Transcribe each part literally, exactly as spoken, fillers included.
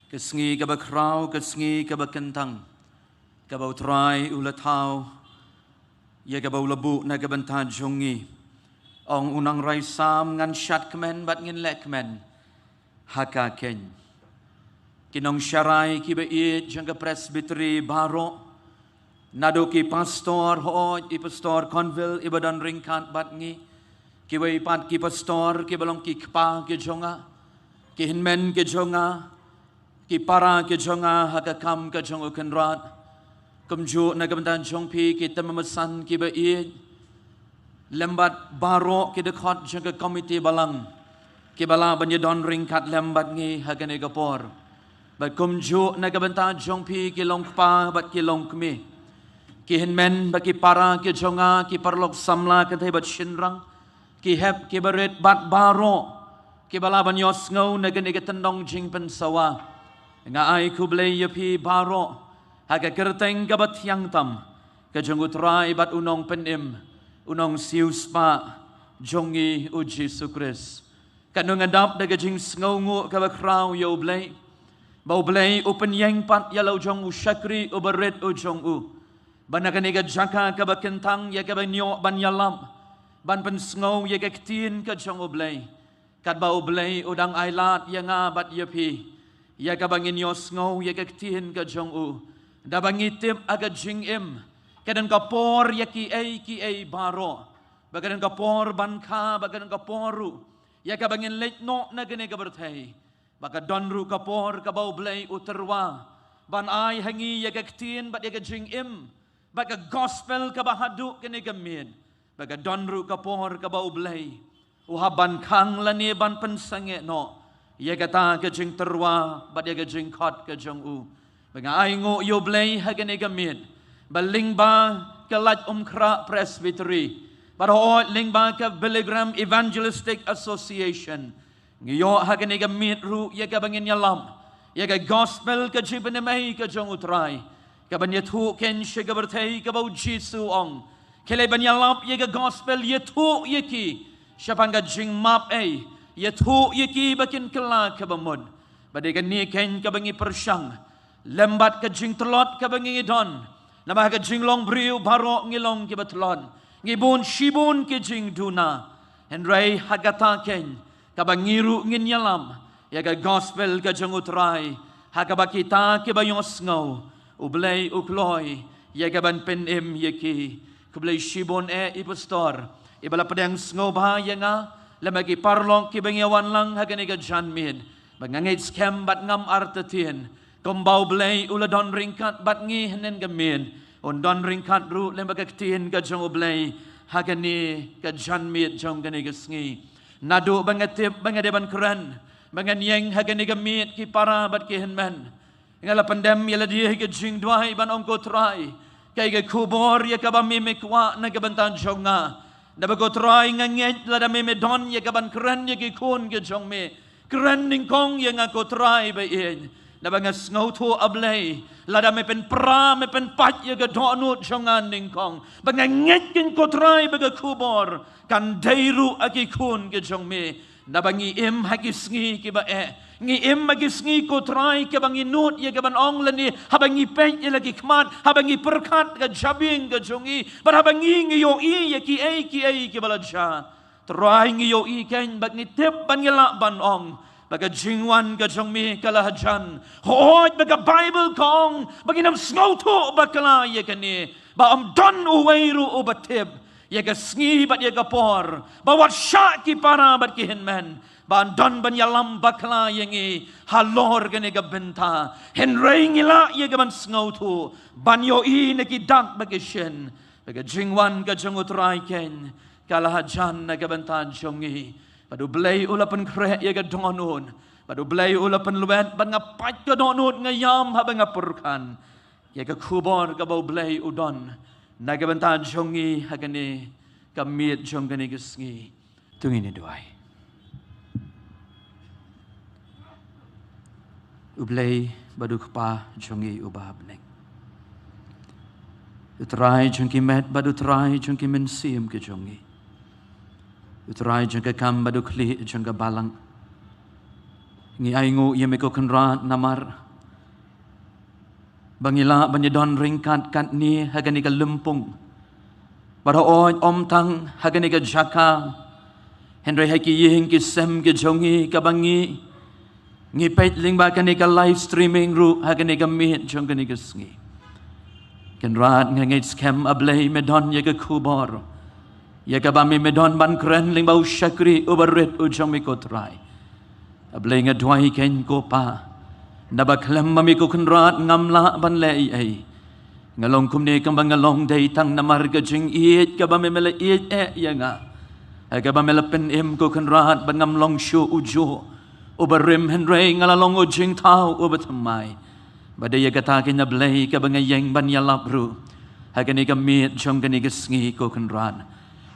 Ka sngi kaba khraw, ka sngi kaba kyntang, kaba U Trai u la thaw ïa kaba u la buh na ka bynta jong ngi. Ong u nongrwai Salm, ngan shad kmen bad ngin leh kmen ha ka khein. Ki nongsharai kiba ïeit jong ka Presbytery baroh, naduh ki pastor, hooid i Pastor Conville iba don ryngkat bad ngi, kiwei pat ki pastor kiba long ki kpa ki jong nga, ki hynmen ki jong nga, ki para ki jong nga ha ka kam ka jong U Kynrad, kumjuh na ka bynta jong phi ki tymmen basan kiba ïeit, lem bad baroh ki dkhot jong ka komiti balang kiba lah ban ïadon ryngkat lem bad ngi ha kane ka por. Bad kumjuh na ka bynta jong phi ki longkpa bad ki longkmie, ki hynmen bad ki para ki jong nga, ki paralok samla kynthei bad shynrang, ki hep kiba rit bad baroh kiba lah ban ïohsngew na kane ka tyndong jingpynsawa. Nga ai khublei ïa phi baroh ha ka kyrteng kaba thiang tam ka jong U Trai bad U Nongpynim, U Nongsiewspah jong ngi U Jisu Khrist. Katno nga dap da ka jingsngewnguh kaba khraw ïa U Blei, ba U Blei u pynïeng pat ïa la u jong u shakri uba rit u jong u, ba na kane ka jaka kaba kyntang ïa kaba ngin ïoh ban ïalam, ban pynsngew ïa ka ktien ka jong U Blei. Katba U Blei u dang ailad ïa nga bad ïa phi ïa kaba ngin ïohsngew ïa ka ktien ka jong u, da ba ngi tip ha ka jingim ka don ka por ïa kiei kiei baroh, ba ka don ka por ban kha, ba ka don ka por ruh ïa kaba ngin leit noh na kane ka pyrthei, ba ka don ruh ka por kaba U Blei u tyrwa ban ai ha ngi ïa ka ktien bad ïa ka jingim bad ka gospel kaba haduh kane ka miet, ba ka don ruh ka por kaba U Blei u hap ban khang lane ban pynsangeh noh ïa kata ka jingtyrwa bad ïa ka jingkhot ka jong u. Ba nga ai nguh ïa U Blei ha kane ka miet ba lyngba ka Laitumkhrah Presbytery bad hooid lyngba ka Billy Graham Evangelistic Association, ngi ïoh ha kane ka miet ruh ïa kaba ngin ïalam ïa ka gospel ka jingpynim ei ka jong U Trai, kaban ïathuh khein sha ka pyrthei kaba U Jisu u ong, khie leit ban ïalap ïa ka gospel, ïathuh ïa ki shaphang ka jingmap ei, ïathuh ïa ki ba kin kylla kaba mut. Bad dei kane khein kaba ngi pyrshang lem bad ka jingtlot kaba ngi don, namar ha ka jinglong briew baroh ngi long kiba tlot, ngi bun shibun ki jingduna. Hynrei ha kata khein kaba ngi ruh ngin ïalam ïa ka gospel ka jong U Trai, ha kaba kita kiba ïohsngew U Blei u kloi ïa kaban pynim ïa ki. Khublei shibun eh i pastor iba la pdiang sngewbha ïa nga lem bad ki paralok kiba ngi wan lang ha kane ka janmiet. Ba nga ngeit skhem bad ngam artatien, kumba U Blei u la don ryngkat bad ngi hynnin ka miet, un don ryngkat ruh lem bad ka ktien ka jong U Blei ha kane ka janmiet jong kane ka sngi. Naduh ba nga tip ba nga dei ban kren, ba ngan ïeng ha kane ka miet, ki para bad ki hynmen, nga la pyndem ïa lade ha ka jingduwai ban ong, ko Trai, kaei ka khubor ïa kaba me me kwah na ka bynta jong nga? Naba ko Trai, nga ngeit lada me me don ïa kaban kren ïa ki khun ki jong me, kren nyngkong ïa nga ko Trai ba ïeit. Naba nga sngewthuh, A Blei, lada me pynpra, me pynpait ïa ka dohnud jong nga nyngkong, ba nga ngeit khein ko Trai ba ka khubor kan dei ruh ha ki khun ki jong me. Naba ngi im ha ki sngi kiba eh, ngi im ha ki sngi ko Trai kaba ngi nud ïa kaban ong lane haba ngi peit ïa la ki khmat, haba ngi pyrkhat ka jabieng ka jong ngi, bad haba ngi, ngi ïohi ïa kiei kiei kiba la jia. Trai, ngi ïohi khein bad ngi tip bad ngi lah ban ong ba ka jingwan ka jong me ka la hajan. Hooid, ba ka Baibl ka ong ba ngin ym sngewthuh bakla ïa kane, ba ym don uwei ruh uba tip ïa ka sngi bad ïa ka por ba wat shah ki para bad ki hynmen ban don ban ïalam bakla ïa ngi halor kane ka bynta. Hynrei ngi lah ïa kaban sngewthuh ban ïohi na ki dak bad ki shin ba ka jingwan ka jong U Trai khein ka la hajan na ka bynta jong ngi. Bad U Blei u la pynkhreh ïa ka dohnud, bad U Blei u la pynlwet, bad nga pait ka dohnud, nga ïam haba nga pyrkhat ïa ka khubor kaba U Blei u don na ka bynta jong ngi ha kane ka miet jong kane ka sngi. To ngin ïa duwai. U Blei bad U Kpa jong ngi uba ha bneng, U Trai jong ki met bad U Trai jong ki mynsiem ki jong ngi, U Trai jong ka kam bad u khlieh jong ka balang, Ngi ainguh ïa me ko Kynrad namar ba ngi lah ban ïadon ryngkat katne ha kane ka lympung. Bad hooid ym tang ha kane ka jaka, hynrei ha ki ïing ki sem ki jong ngi kaba ngi ngi peit lyngba kane ka live streaming ruh ha kane ka miet jong kane ka sngi. Kynrad, nga ngeit skhem A Blei me don ïa ka khubor ïa kaba me me don ban kren lyngba u shakri uba rit u jong me ko Trai. A Blei, nga duwai keiñ ko Pa, naba khlem ma me ko Kynrad ngam lah ban leh ei ei. Nga long kumne kumba nga long dei tang namar ka jingïeit kaba me me la ïeit eh ïa nga, ha kaba me la pynim ko Kynrad ba ngam long shuh u juh uba rim, hynrei nga la long u jingthaw uba thymmai. Bad dei ïa kata keiñ A Blei kaba nga ïeng ban ïalap ruh ha kane ka miet jong kane ka sngi ko Kynrad.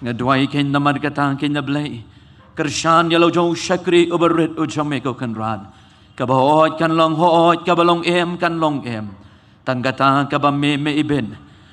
Nga duwai keiñ namar kata keiñ A Blei, kyrshan ïa la u jong u shakri uba rit u jong me ko Kynrad, kaba hooid kan long hooid, kaba long em kan long em. Tang kata kaba me me ibit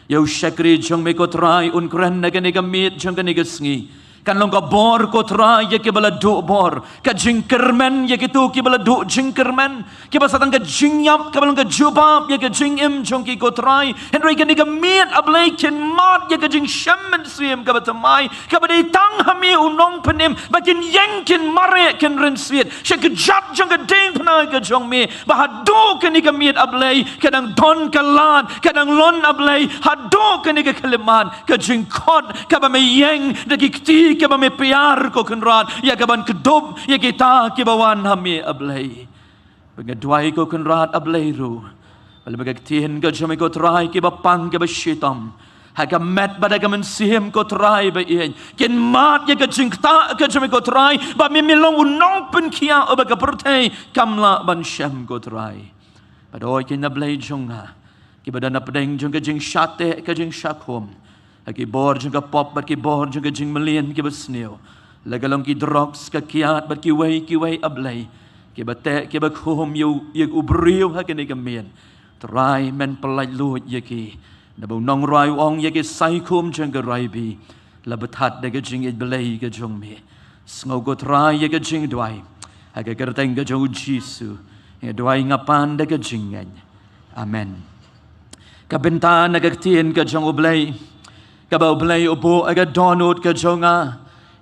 ïa u shakri jong me ko Trai un kren na kane ka miet jong kane ka sngi, kan long ka bor ko Trai ïa kiba la duh bor, ka jingkyrmen ïa kito kiba la duh jingkyrmen, kiba sa tang ka jingïap kaba long ka jubab ïa ka jingim jong ki ko Trai. Hynrei kane ka miet A Blei kin mad ïa ka jingshem mynsiem kaba thymmai, kaba dei tang ha me u nongpynim, ba kin ïeng kin mareh kin rynsied sha ka kjat jong ka diengphna ka jong me, ba haduh kane ka miet A Blei ka dang don ka lad, ka dang lon A Blei, haduh kane ka khyllipmat ka jingkhot kaba me ïeng da ki kti kaba me pynïar ko Kynrad ïa kaban kdup ïa kita kiba wan ha me A Blei. Ba nga duwai ko Kynrad A Blei ruh, ba lada ka ktien ka jong me ko Trai kiba pang kiba shitom ha ka met bad ha ka mynsiem ko Trai ba ïeit, kin mad ïa ka jingktah ka jong me ko Trai, ba me me long u nongpynkhiah uba ka pyrthei kam lah ban shem ko Trai. Bad hooid keiñ A Blei jong nga, kiba don hapdeng jong ka jingshah teh ka jingshah khum, ha ki bor jong ka pop bad ki bor jong ka jingmlien kiba sniew, la ka long ki drugs, ka kiad bad kiwei kiwei A Blei, kiba teh kiba khum ïa u, ïa u briew ha kane ka miet. Trai, men pyllait luid ïa ki, naba u nongrwai u ong ïa ki saikhum jong ka raibi la bthad da ka jingïeit Blei ka jong me. Sngew ko Trai ïa ka jingduwai ha ka kyrteng ka jong u Jisu nga duwai nga pan da ka jingngeit. Amen. Ka bynta na ka ktien ka jong U Blei kaba U Blei u buh ha ka dohnud ka jong nga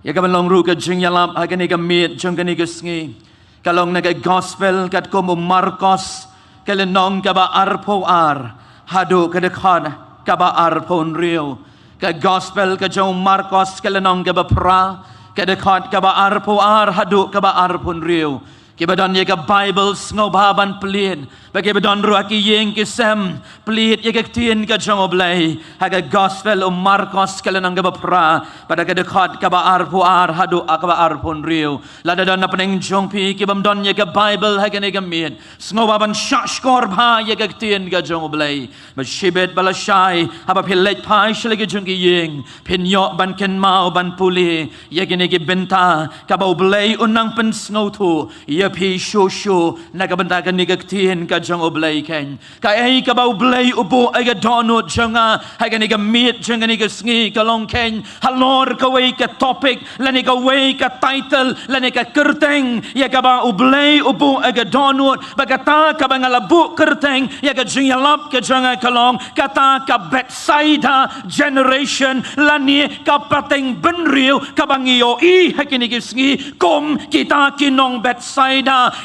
ïa kaban long ruh ka jingïalap ha kane ka miet jong kane ka sngi, ka long na ka Gospel katkum u Markos, ka lynnong kaba arphew ar haduh ka dkhot kaba arphew hynriew. Ka Gospel ka jong u Markos, ka lynnong kaba phra, ka dkhot kaba arphew ar haduh kaba arphew hynriew. Kiba don ïa ka Baibl, sngewbha ban plied. Bad kiba don ruh ha ki ïing ki sem, plied ïa ka ktien ka jong U Blei ha ka Gospel u Markos, ka lynnong kaba phra, bad ha ka dkhot kaba arphew ar haduh kaba arphew hynriew. Lada don na pdeng jong phi ki bym don ïa ka Baibl ha kane ka miet, sngewbha ban shahshkor bha ïa ka ktien ka jong U Blei. Bad shibit ba lashai, haba phi leit phai sha la ki jong ki ïing, phin ïoh ban kynmaw ban pule ïa kine ki bynta kaba U Blei u nang pynsngewthuh ïa phi shuh shuh na ka bynta kane ka ktien ka jong U Blei keiñ. Kaei kaba U Blei u buh ha ka dohnud jong nga ha kane ka miet jong kane ka sngi ka long keiñ halor kawei ka topic lane kawei ka title lane ka kyrteng ïa kaba U Blei u buh ha ka dohnud, bad kata kaba nga la buh kyrteng ïa ka jingïalap ka jong nga ka long kata ka Bethsaida generation lane ka pateng bynriew kaba ngi ïohi ha kine ki sngi kum kita ki nong Bethsaida,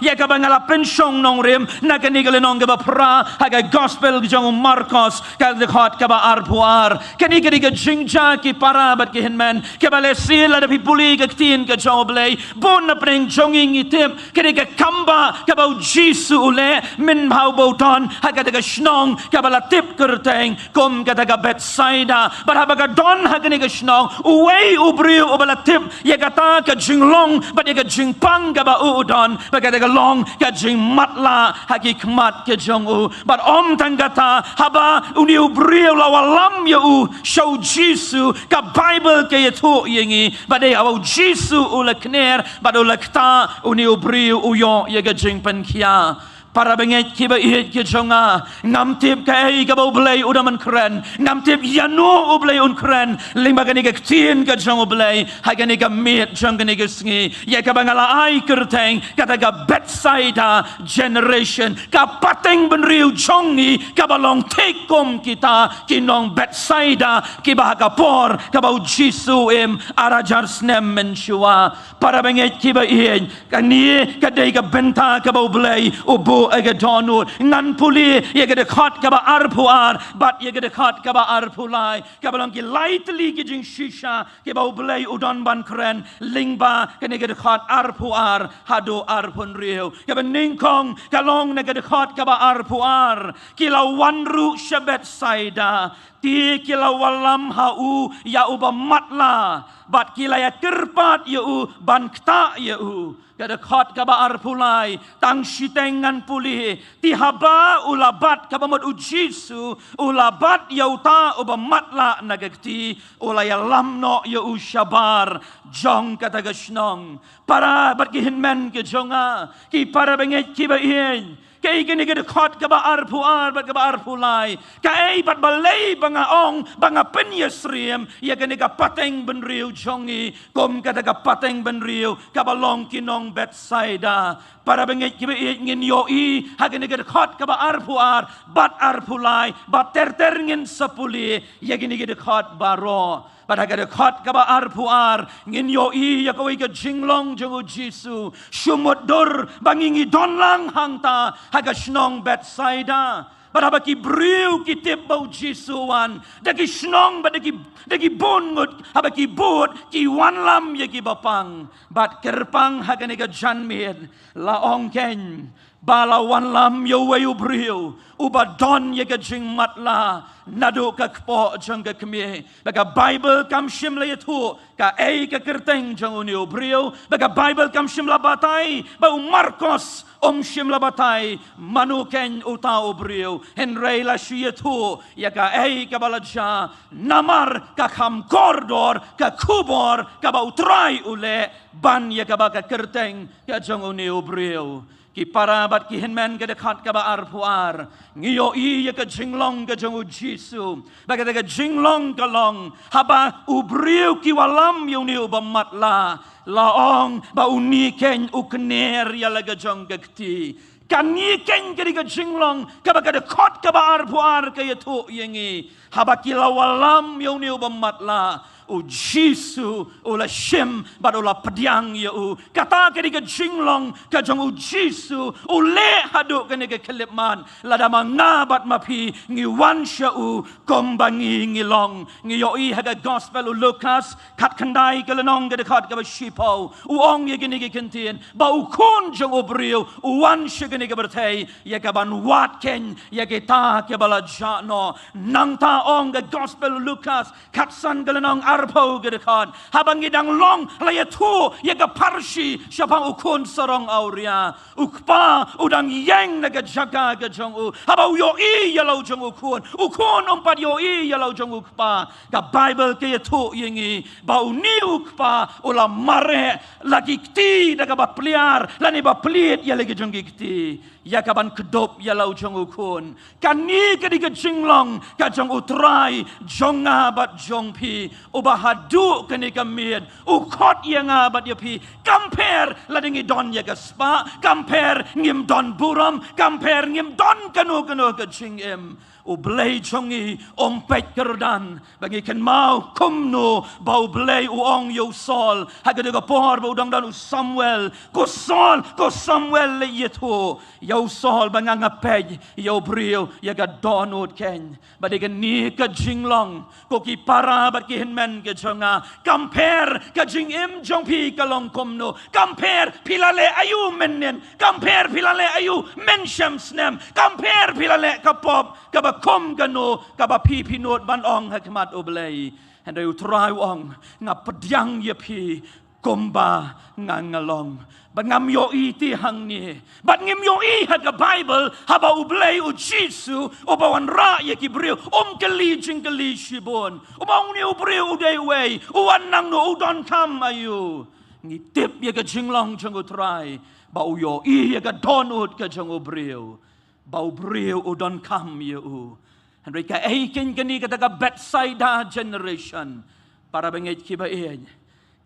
ïa kaba nga la pynshong nongrim na kane ka lynnong kaba phra ha ka Gospel jong u Markos, ka dkhot kaba arphew ar. Kane ka dei ka jingjia ki para bad ki hynmen, kaba lehse lada phi pule ka ktien ka jong U Blei, bun na pdeng jong ngi ngi tip ka dei ka kam ba kaba u Jisu u leh mynba u ba u don ha kata ka shnong kaba la tip kyrteng kum kata ka Bethsaida. Bad haba ka don ha kane ka shnong uwei u briew uba la tip ïa kata ka jinglong bad ïa ka jingpang kaba u u don, bad kata ka long ka jingmatlah ha ki khmat ka jong u. Bad ym tang kata, haba une u briew la wallam ïa u sha u Jisu, ka Baibl ka ïathuh ïa ngi ba dei haba u Jisu u la kner bad u la ktah, une u briew u ïoh ïa ka jingpynkhiah. Para bangeit kiba ïeit ki jong nga, ngam tip kaei kaba U Blei u dang ban kren, ngam tip ïano U Blei un kren lyngba kane ka ktien ka jong U Blei ha kane ka miet jong kane ka sngi, ïa kaba nga la ai kyrteng kata ka Bethsaida generation, ka pateng bynriew jong ngi kaba long thik kum kita ki nong Bethsaida kiba ha ka por kaba U Jisu u im ar hajar snem mynshuwa. Para bangeit kiba ïeit, kane ka dei ka bynta kaba U Blei u buh ïa ka dohnud. Ngan pule ïa ka dkhot kaba arphew ar bad ïa ka dkhot kaba arphew lai, kaba long ki lai tylli ki jingshisha kiba U Blei u don ban kren lyngba kane ka dkhot arphew ar haduh arphew hynriew. Kaba nyngkong ka long na ka dkhot kaba arphew ar, ki la wan ruh sha Bethsaida. Te ki la wallam ha u ïa uba matlah, bad ki la ïa kyrpad ïa u ban ktah ïa u. Ka dkhot kaba arphew lai, tang shiteng ngan pule, te haba u la bat, kaba mut U Jisu u la bat ïa uta uba matlah na ka kti, u la ïalam noh ïa u shabar jong kata ka shnong. Para bad ki hynmen ki jong nga, ki para bangeit kiba ïeit, kaei kane ka dkhot kaba arphew ar bad kaba arphew lai? Kaei bad balei ba nga ong ba nga pynïasyriem ïa kane ka pateng bynriew jong ngi kum kata ka pateng bynriew kaba long ki nong Bethsaida? Para bangeit kiba ïeit, ngin ïohi ha kane ka dkhot kaba arphew ar bad arphew lai, bad ter ter ngin sa pule ïa kine ki dkhot baroh. Bad ha ka dkhot kaba arphew ar ngin ïohi ïa kawei ka jinglong jong U Jisu. Shu mutdur ba ngi ngi don lang hangta ha ka shnong Bethsaida. Bad haba ki briew ki tip ba U Jisu u wan, da ki shnong bad da ki, da ki bun ngut, haba ki bud ki wanlam ïa kiba pang. Bad kyrpang ha kane ka janmiet, la ong keiñ ba la wanlam ïa uwei u briew uba don ïa ka jingmatlah naduh ka kpoh jong ka kmie. Ba ka Baibl kam shym la ïathuh kaei ka kyrteng jong une u briew, ba ka Baibl kam shym la batai, ba u Markos um shym la batai mano keiñ uta u briew. Hynrei la shu ïathuh ïa kaei kaba la jia, namar ka kham kordor ka khubor kaba U Trai u leh ban ïa kaba ka kyrteng ka jong une u briew. Ki para bad ki hynmen, ka dkhot kaba arphew ar ngi ïohi ïa ka jinglong ka jong U Jisu. Ba kata ka jinglong ka long, haba u briew ki wallam ïa une uba matlah, la ong ba une keiñ u kner ïa la ka jong ka kti. Kane keiñ ka dei ka jinglong kaba ka dkhot kaba arphew ar ka ïathuh ïa ngi. Haba ki la wallam ïa une uba matlah, U Jisu u la shim bad u la pdiang ïa u. Kata ka dei ka jinglong ka jong U Jisu, u leh haduh kane ka khyllipmat. Lada ma nga bad ma phi ngi wan sha u kumba ngi ngi long. Ngi ïohi ha ka Gospel u Lukas, khatkhyndai ka lynnong, ka dkhot kaba shiphew, u ong ïa kine ki kyntien, ba U Khun jong u briew u wan sha kane ka pyrthei ïa kaban wad keiñ ïa kita kiba la jah noh. Nangta ong ka Gospel u Lukas, khatsan ka lynnong, arphew ka dkhot, haba ngi dang long la ïathuh ïa ka pharshi shaphang U Khun sarong awria, U Kpa u dang ïeng na ka jaka ka jong u. Haba u ïohi ïa la u jong U Khun, U Khun um pat ïohi ïa la u jong U Kpa. Ka Baibl ka ïathuh ïa ngi ba une U Kpa u la mareh la ki kti da kaba pliar, lane ba plied ïa la ki jong ki kti, ïa kaban kdup ïa la u jong U Khun. Kane ka dei ka jinglong ka jong U Trai jong nga bad jong phi, uba haduh kane ka miet u khot ïa nga bad ïa phi. Kam pher lada ngi don ïa ka spah, kam pher ngim don burom, kam pher ngim don kano kano ka jingim, U Blei jong ngi um peit kyrdan. Ba ngi kynmaw kumno ba U Blei u ong ïa u Saul ha kajuh ka por ba u dang don u Samuel, ko Saul, ko Samuel, leit ïathuh ïa u Saul ba nga nga peit ïa u briew ïa ka dohnud keiñ. Ba dei kane ka jinglong, ko ki para bad ki hynmen ki jong nga, kam pher ka jingim jong phi ka long kumno, kam pher phi la leh aïu mynnin, kam pher phi la leh aïu mynshem snem, kam pher phi la leh ka pop kaba kum kano kaba phi phi nud ban ong ha khmat U Blei. Hynrei U Trai u ong, nga pdiang ïa phi kumba nga nga long. Ba ngam ïohi te hangne, bad ngim ïohi ha ka Baibl haba U Blei U Jisu uba wanrah ïa ki briew um kylli jingkylli shibun, uba ong, une u briew u dei uei, u wan nangno, u donkam aïu. Ngi tip ïa ka jinglong jong U Trai. ba u ïohi ïa ka dohnud ka jong u briew, ba u briew u donkam ïa u. Hynrei kaei kein kane kata ka Bethsaida generation, para bangeit kiba ïeit?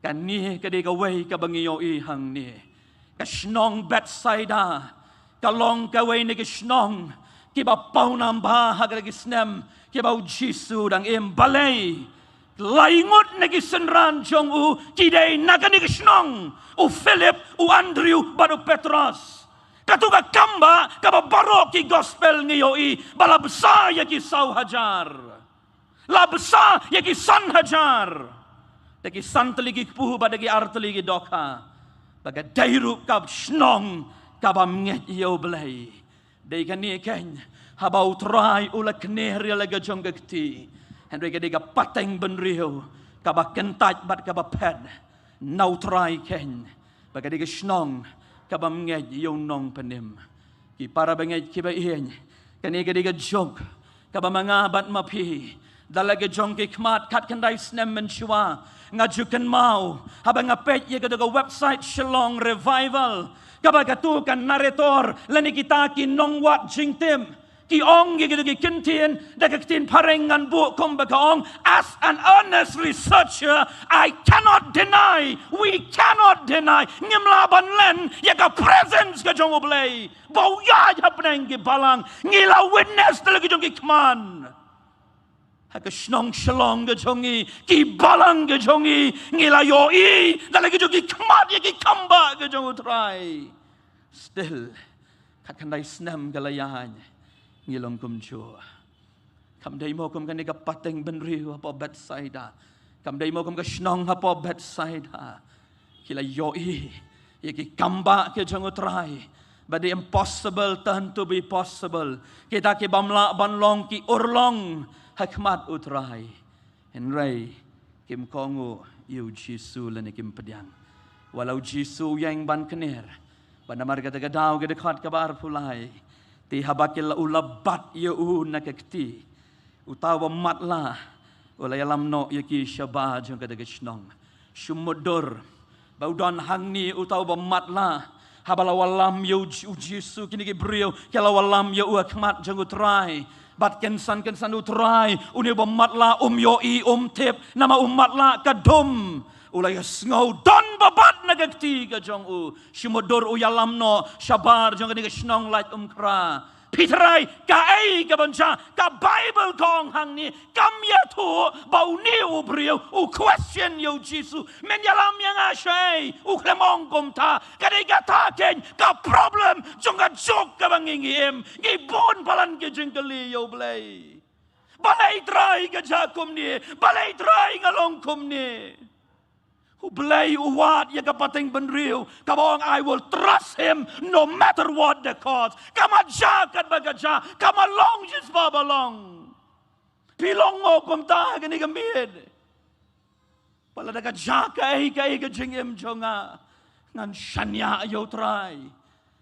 Kane ka dei kawei kaba ngi ïohi hangne. Ka shnong Bethsaida ka long kawei na ki shnong kiba pawnam bha ha kata ki snem kiba u Jisu dang im. Balei? Lai ngut na ki synran jong u ki dei na kane ka shnong: u Philip, u Andrew bad u Petros. Katu ka kam ba kaba baroh ki gospel ngi ïohi ba la bsa ïa ki saw hajar, la bsa ïa ki san hajar. Da ki san tylli ki kpu bad da ki ar tylli ki dohkha. Ba ka dei ruh ka shnong kabym ngeit ïa u Blei. Dei kane kein, haba u Trai u la kner ïa la ka jong ka kti, hynrei ka dei ka pateng bynriew kaba kyntait bad kaba phet na u Trai kein, ba ka dei ka shnong kabym ngeit ïa u Nongpynim. Ki para bangeit kiba ïeit, kane ka dei ka juk kaba ma nga bad ma phi, da la ka jong ki khmat khatkhyndai snem mynshuwa, nga ju kynmaw haba nga peit ïa katu ka website Shillong Revival, kaba katu ka narrator lane kita ki nongwad jingtip ki ong ïa katu ki kyntien da ka ktien phareng, ngan buh kumba ka ong: "As an earnest researcher, I cannot deny, we cannot deny, ngim lah ban len ïa ka presence ka jong u Blei ba u ïaid hapdeng ki balang. Ngi la witness da la ki jong ki khmat ha ka shnong Shillong ka jong ngi, ki balang ka jong ngi, ngi la ïohi da la ki jong ki khmat ïa ki kam ba ka jong u Trai." Still, khatkhyndai snem ka la ïaid, ngi long kumjuh. Kam dei mo kum kane ka pateng bynriew hapoh Bethsaida? Kam dei mo kum ka shnong hapoh Bethsaida? Ki la ïohi ïa ki kam ba ka jong u Trai, ba the impossible turn to be possible. Kita kibym lah ban long ki urlong ha khmat u Trai. Hynrei kim kohnguh ïa u Jisu lane kim pdiang. Wat la u Jisu u ïeng ban kner, bad namar kata ka daw, ka dkhot kaba arphew lai, te haba ki la, u la bat ïa u na ka kti, uta uba matlah u la ïalam noh ïa ki shabar jong kata ka shnong. Shu mutdur ba u don hangne uta uba matlah. Haba la wallam ïa u Ji-, u Jisu, kine ki briew ki la wallam ïa u ha khmat jong u Trai. Bad kynsan kynsan u Trai, une uba matlah um ïohi, um tip, namar u matlah ka dum. U la ïasngew don ba bat na ka kti ka jong u. Shu mutdur u ïalam noh shabar jong kane ka shnong Laitumkhrah. Phi tharai kaei ka ban jia? Ka Baibl ka ong hangne, kam ïathuh ba une u briew u question ïa u Jisu: "Men ïalam ïa nga shaei?" U khlem ong kumta. Ka dei kata kein ka problem jong ka juk kaba ngi, ngi im. Ngi bun palat ki jingkylli ïa u Blei. Balei Trai ka jia kumne? Balei Trai nga long kumne? U Blei u wad ïa ka pateng bynriew kaba ong, "I will trust him no matter what the cost." Kam jia katba ka jia, kam long shispah ba long. Phi long mo kumta ha kane ka miet? Ba lada ka jia kaei kaei ka jingim jong nga, ngan shaniah ïa u Trai.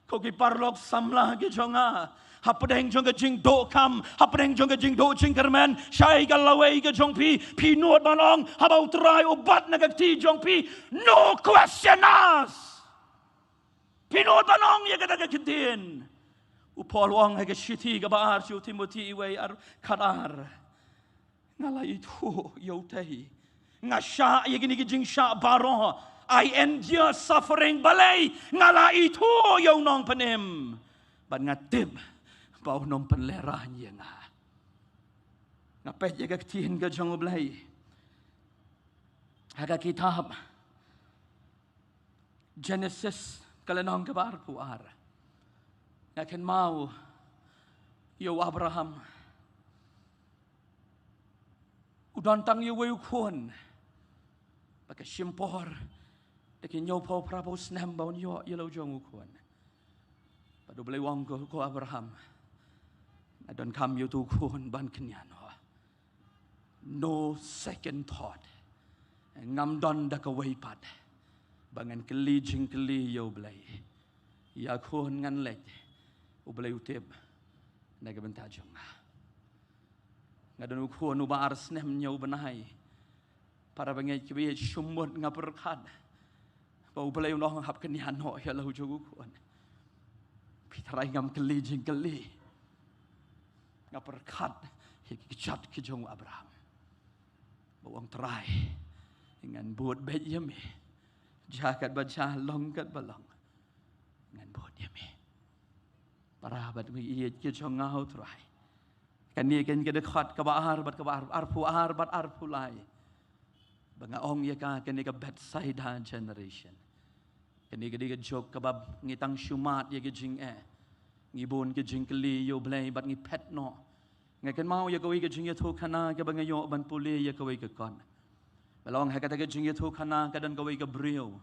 Ko ki paralok samla ki jong nga, hapdeng jong ka jingdohkam, hapdeng jong ka jingdoh jingkyrmen, shaei ka lawei ka jong phi, phi nud ban ong, haba u Trai u bat na ka kti jong phi, "No question asked." Phi nud ban ong ïa kata ka ktien. U Paul u ong ha ka shithi kaba ar sha u Timothi wei ar, khatar: "Nga la ithuh ïa utei. Nga shah ïa kine ki jingshah baroh. I endure suffering. Balei? Nga la ithuh ïa u Nongpynim. Bad nga tip ba un ym pynlehraiñ ïa nga." Nga peit ïa ka ktien ka jong u Blei ha ka kitab Genesis, ka lynnong kaba arphew ar. Nga kynmaw ïa u Abraham. U don tang ïa uwei u khun. Ba ka shim por da ki hynñiewphew phraphew snem ba un ïoh ïa la u jong u khun. Bad u Blei u ong, "Ko, ko Abraham, nga donkam ïa utu u khun ban kynñiaw noh. No second thought. Ngam don da kawei pat ba ngan kylli jingkylli ïa u Blei. Ïa u khun ngan leit, u Blei u tip na ka bynta jong nga." Nga don u khun uba ar snem hynñiew bnai. Para bangeit kiba ïeit, shu mut nga pyrkhat Ba U Blei u ong hap kynnoh ïa la u jong u khun. Phi trai ngam kylli jingkylli. Nga pyrkhat ïa ki kjat ki jong u Abraham. Ba u ong Trai, ngan bud beit ïa me. Jia katba jia, long katba long, ngan bud ïa me. Para bad ngi ïeit ki jong nga, Trai. Kane keiñ ka dkhot kaba ar bad kaba ar, arphew ar bad arphew lai. Ba nga ong ïa ka kane ka Bethsaida generation. Kane ka dei ka jok kaba ngi tang shu mad ïa ka jingeh. Ngi bun ka jingkylli ïa U Blei bad ngi phet noh. Nga kynmaw ïa kawei ka jingïathuhkhana kaba nga ïoh ban pule ïa kawei ka kot. Ba long ha kata ka jingïathuhkhana ka don kawei ka briew.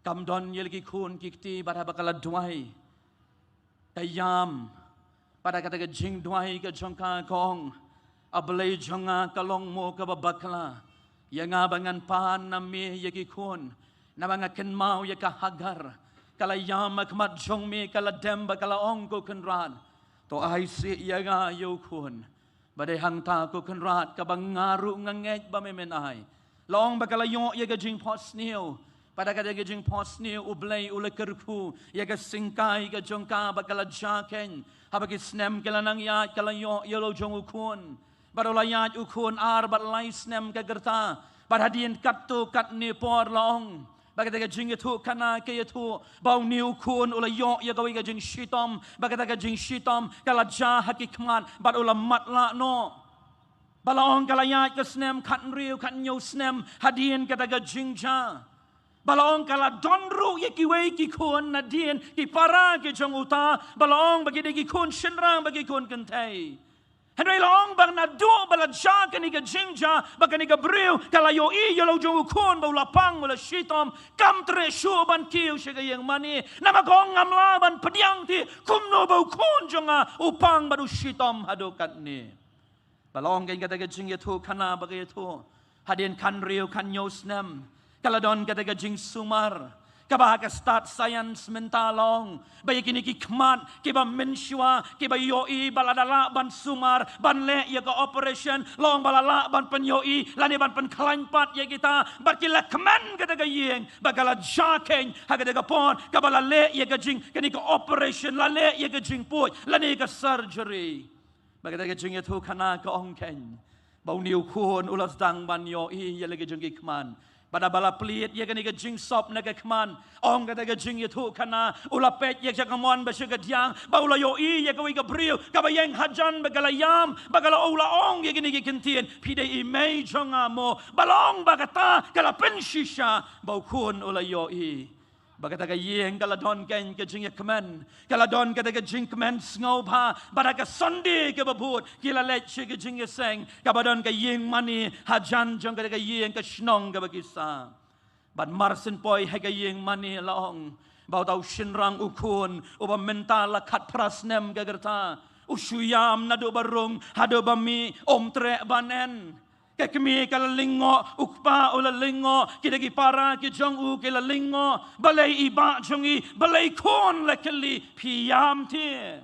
Kam don ïa la ki khun ki kti bad haba ka la duwai, ka ïam. Bad ha kata ka jingduwai ka jong ka ka ong, A Blei jong nga, ka long mo kaba bakla ïa nga ba ngan pan na me ïa ki khun? Naba nga kynmaw ïa ka Hagar, ka la ïam ha khmat jong me, ka la dem bad ka la ong, Ko Kynrad, to ai sih ïa nga ïa u khun. Ba dei hangta, Ko Kynrad, kaba nga ruh nga ngeit ba me men ai. La ong ba ka la ïoh ïa ka jingphohsniew. Bad ha kata ka jingphohsniew U Blei u la kyrkhu ïa ka syngkai ka jong ka ba ka la jia keiñ. Haba ki snem ki la nang ïaid, ka la ïoh ïa la u jong u khun. Bad u la ïaid u khun ar bad lai snem ka rta. Bad hadien katto katne por, la ong ba kata ka jingïathuhkhana ka ïathuh ba une u khun u la ïoh ïa kawei ka jingshitom, ba kata ka jingshitom ka la jia ha ki khmat bad u la matlah noh. Ba la ong ka la ïaid ka snem khathynriew khathynñiew snem hadien kata ka jingjia. Ba la ong ka la don ruh ïa kiwei ki khun nadien, ki para ki jong uta, ba la ong ba ki dei ki khun shynrang, ba ki khun kynthei. Hynrei la ong ba naduh ba la jia kane ka jingjia, ba kane ka briew ka la ïohi ïa la u jong u khun ba u la pang, u la shitom, kam treh shuh ban kiew sha ka ïing mane. Namar ka ong, ngam lah ban pdiang te kumno ba u khun jong nga u pang bad u shitom haduh katne. Ba la ong keiñ kata ka jingïathuhkhana ba ka ïathuh, hadien khathynriew khathynñiew snem ka la don kata ka jingsumar. Kaba ha ka stad science mynta la ong ba ïa kine ki khmat kiba mynshuwa, kiba ïohi ba lada lah ban sumar, ban leh ïa ka operation, la ong ba la lah ban pynïohi lane ban pynkhlaiñ pat ïa kita. Bad ki la kmen kata ka ïing ba ka la jia keiñ ha kata ka por kaba la leh ïa ka jing, kane ka operation, la leh ïa ka jingpuid lane ka surgery. Ba kata ka jingïathuhkhana ka ong keiñ ba une u khun u la sdang ban ïohi ïa la ka jong ki khmat. Bad haba la plied ïa kane ka jingsop na ka khmat, ong kata ka jingïathuhkhana, u la peit ïa sha kamon bad sha kadiang, ba u la ïohi ïa kawei ka briew kaba ïeng hajan, ba ka la ïam, ba ka la, u la ong ïa kine ki ktien, Phi dei i mei jong nga mo? Ba la ong ba kata ka la pynshisha ba u khun u la ïohi. Ba kata ka ïing ka la don keiñ ka jingïakmen, ka la don kata ka jingkmen sngewbha. Bad ha ka Sunday kaba bud ki la leit sha ka jingïaseng kaba don ka ïing mane hajan jong kata ka ïing, ka shnong kaba ki sah. Bad mar syn poi ha ka ïing mane, la ong ba uta u shynrang, u khun uba mynta la khatphra snem ka rta, u shu ïam naduh ba rung haduh ba mih, um treh ban en. Ka kmie ka la lyngngoh, u kpa u la lyngngoh, kita ki para ki jong u ki la lyngngoh. Balei i bah jong ngi, balei khun, la kylli, phi ïam te?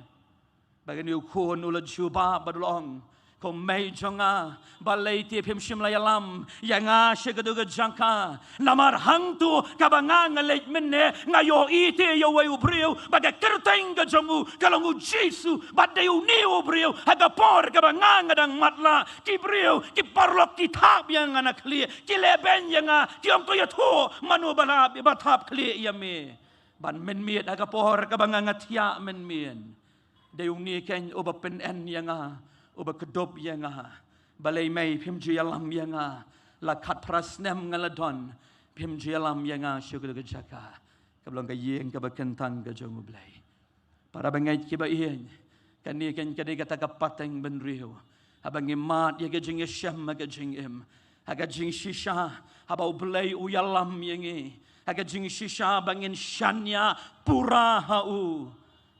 Ba kane u khun u la jubab bad u la ong, Ko mei jong nga, balei te phim shym la ïalam ïa nga sha katu ka jaka? Namar hangtu kaba nga nga leit mynne, nga ïohi te ïa uwei u briew ba ka kyrteng ka jong u ka long U Jisu. Bad dei une u briew ha ka por kaba nga nga dang matlah, ki briew, ki paralok ki thap ïa nga na khlieh, ki lehbeiñ ïa nga, ki ong, To ïathuh mano ba la, ba thap khlieh ïa me. Ban mynmiet ha ka por kaba nga nga thiah mynmiet, dei une keiñ uba pynen ïa nga, uba kdup ïa nga. Balei mei phim ju ïalam ïa nga? La khatphra snem nga la don, phim ju ïalam ïa nga sha katu ka jaka kaba long ka ïing kaba kyntang ka jong U Blei. Para bangeit kiba ïeit, kane keiñ ka dei kata ka pateng bynriew. Haba ngi mad ïa ka jingïashem ha ka jingim, ha ka jingshisha, haba U Blei u ïalam ïa ngi, ha ka jingshisha ba ngin shaniah pura ha u.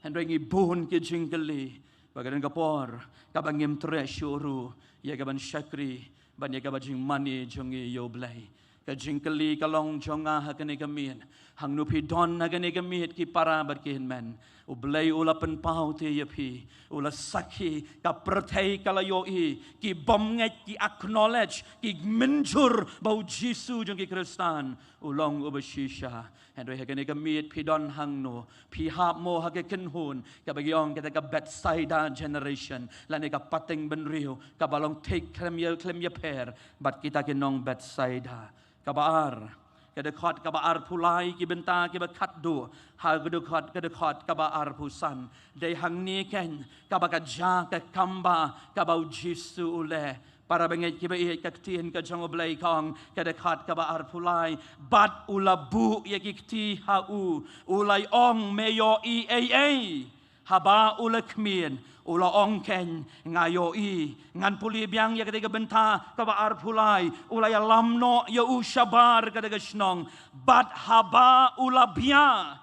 Hynrei ngi bun ki jingkylli ba ka don ka por kaba ngim treh shuh ruh ïa ka ban shakri ban ïa ka ba jingmane jong ngi ïa U Blei. Ka jingkylli ka long jong nga ha kane ka miet, Hangno phi don ha kane ka miet ki para bad ki hynmen. U Blei u la pynpaw te ïa phi. U la sakhi, ka pyrthei ka la ïohi, ki bym ngeit ki acknowledge, ki mynjur ba u Jisu jong ki Khristan u long uba shisha. Hynrei ha kane ka miet phi don hangno, phi hap mo ha ka kynhun kaba ki ong kata ka Bethsaida generation, lane ka pateng bynriew kaba long thik khlem ïa, khlem ïapher bad kita ki nong Bethsaida. Kaba ar, ka dkhot kaba arphew lai, ki bynta kiba khatduh ha ka dkhot, ka dkhot kaba arphew san. Dei hangne keiñ kaba ka ja ka kamba kaba u Jisu u leh. Para bangeit kiba ïeit, ka ktien ka jong u Blei ka ong, ka dkhot kaba arphew lai, bad u la buh ïa ki kti ha u, u la ong, me ïohi ei ei? Haba u la khmied, u la ong keiñ, nga ïohi. Ngan pule biang ïa katei ka bynta kaba arphew lai. U la ïalam noh ïa u shabar katei ka shnong. Bad haba u la bia,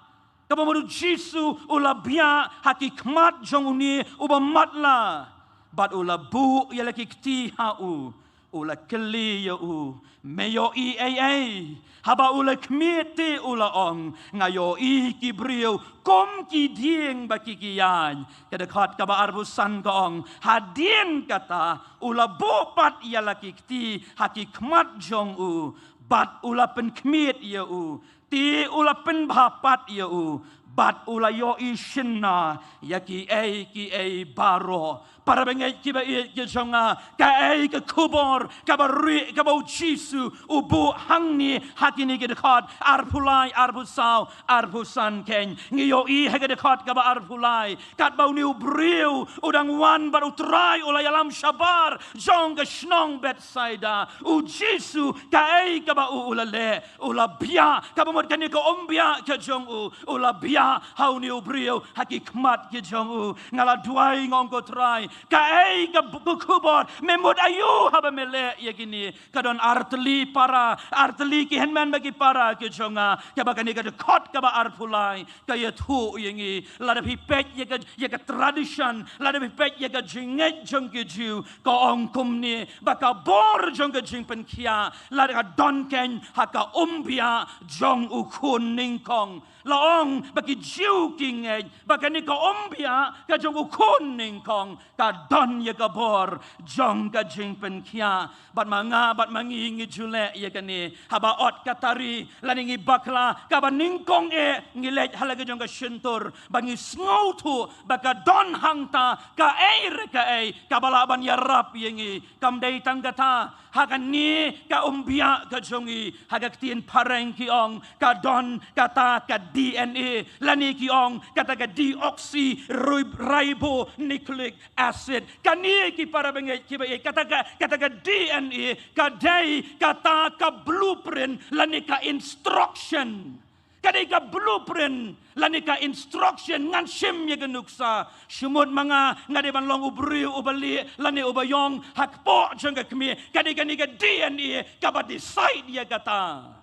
kaba mut u Jisu u la bia ha ki khmat jong une uba matlah. Bad u la buh ïa la ki kti ha u, u la kylli ïa u, me ïohi ei ei? Haba u la khmied te u la ong, nga ïohi ki briew kum ki dieng ba ki ki ïaid. Ka dkhot kaba arphew san ka ong, hadien kata u la buh pat ïa la ki kti ha ki khmat jong u, bad u la pynkhmied ïa u. Te u la pynbha pat ïa u, bad u la ïohi shynna ïa kiei kiei baroh. Para bangeit kiba ïeit ki jong nga, kaei ka khubor kaba rieh kaba u Jisu u buh hangne ha kine ki dkhot arphew lai, arphew saw, arphew san keiñ? Ngi ïohi ha ka dkhot kaba arphew lai, katba une u briew u dang wan bad u Trai u la ïalam shabar jong ka shnong Bethsaida, u Jisu kaei kaba u, u la leh? U la bia. Kaba mut kane ka umbiah ka jong u, u la bia ha une u briew ha ki khmat ki jong u. Nga la duwai, nga ong, ko Trai, kaei ka b-, ka khubor? Me mut aïu haba me leh ïa kine? Ka don artylli para, artylli ki hynmen bad ki para ki jong nga, kaba kane ka dkhot kaba arphew lai ka ïathuh ïa ngi. Lada phi peit ïa ka, ïa ka tradition, lada phi peit ïa ka jingngeit jong ki Jiw, ka ong kumne, ba ka bor jong ka jingpynkhiah la ka don keiñ ha ka umbiah jong u khun nyngkong. La ong ba ki Jiw ki ngeit ba kane ka umbiah ka jong u khun nyngkong ka don ïa ka bor jong ka jingpynkhiah. Bad ma nga bad ma ngi ngi ju leh ïa kane. Haba ot ka tari lane ngi bakla, kaba nyngkong eh ngi leit ha la ka jong ka shyntur, ba ngi sngewthuh ba ka don hangta kaei re kaei kaba lah ban ïarap ïa ngi. Kam dei tang kata, ha kane ka umbiah ka jong ngi, ha ka ktien phareng ki ong, ka don kata ka D N A, lane ki ong kata ka deoxy rib-, ribonucleic acid. Kane, ki para bangeit kiba ïeit, kata ka, kata ka D N A ka dei kata ka blueprint lane ka instruction. Ka dei ka blueprint lane ka instruction. Ngan shim ïa ka nuksa. Shu mut ma nga, nga dei ban long u briew uba lieh lane uba ïong ha kpoh jong ka kmie. Ka dei kane ka D N A kaba decide ïa kata.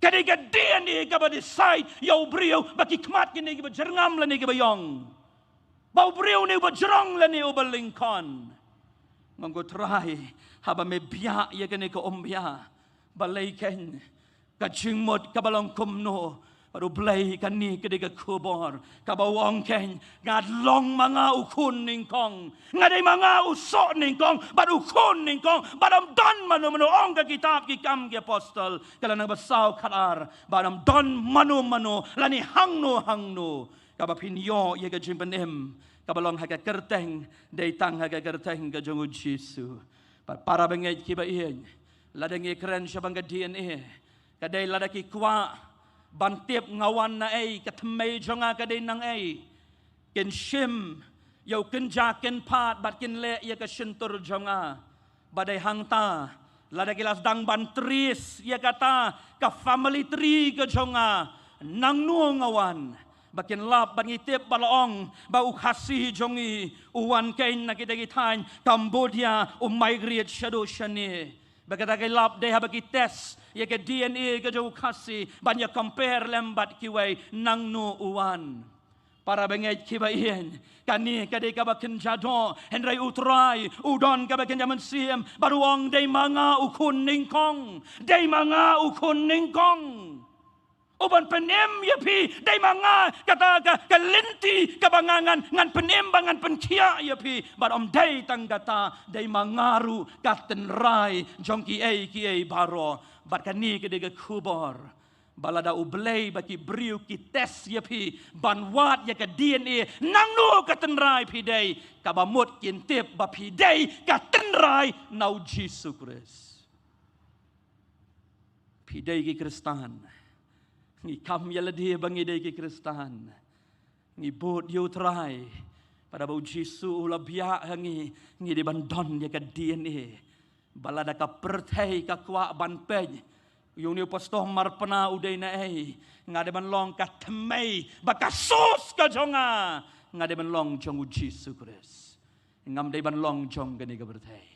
Ka dei ka D N A kaba decide ïa u briew ba ki khmat ki dei kiba jyrngam lane kiba ïong, ba u briew u dei uba jrong lane uba lyngkot. Nga ong, ko Trai, haba me biah ïa kane ka umbiah, balei keiñ ka jingmut kaba long kumno? Bad u Blei, kane ka dei ka khubor kaba u ong keiñ, nga long ma nga u khun nyngkong. Nga dei ma nga u soh nyngkong bad u khun nyngkong, bad ym don mano mano. Ong ka kitab Ki Kam ki Apostol, ka lynnong ba saw, khatar, bad ym don mano mano lane hangno hangno kaba phin ïoh ïa ka jingpynim kaba long ha ka kyrteng, dei tang ha ka kyrteng ka jong u Jisu. Bad para bangeit kiba ïeit, lada ngi kren shaphang ka D N A, ka dei lada ki kwah ban tip nga wan na ei, ka thymmei jong nga ka dei nang ei, kin shim ïa u kynja kynphad bad kin leh ïa ka shyntur jong nga. Ba dei hangta, lada ki la sdang ban trace ïa kata ka family tree ka jong nga, nangno nga wan, ba kin lap, ba ngi tip, ba la ong ba u Khasi jong ngi u wan keiñ na kita ki thaiñ Cambodia, u migrate shaduh shane. Ba kata ki lap dei haba ki test ïa ka D N A ka jong u Khasi ban ïa compare lem bad kiwei, nangno u wan. Para bangeit kiba ïeit, kane ka dei kaba kynja doh, hynrei u Trai u don kaba kynja mynsiem, bad u ong, dei ma nga u khun nyngkong, dei ma nga u khun nyngkong. U ban pynim ïa phi, dei ma nga kata ka, ka lynti kaba nga ngan, ngan pynim bad ngan pynkhiah ïa phi. Bad ym dei tang kata, dei ma nga ruh ka tynrai jong kiei kiei baroh. Bad kane ka dei ka khubor ba lada U Blei bad ki briew ki test ïa phi ban wad ïa ka D N A, nangno ka tynrai phi dei, kaba mut kin tip ba phi dei ka tynrai na U Jisu Khrist. Phi dei ki Khristan. Ngi kam ïa lade ba ngi dei ki Khristan. Ngi bud ïa U Trai. Bad haba U Jisu u la biah ha ngi, ngi dei ban don ïa ka D N A. Ba lada ka pyrthei ka kwah ban peit ïa une u pastor Marpna u dei naei, nga dei ban long ka thymmei bad ka source ka jong nga. Nga dei ban long jong U Jisu Khrist. Ngam dei ban long jong kane ka pyrthei.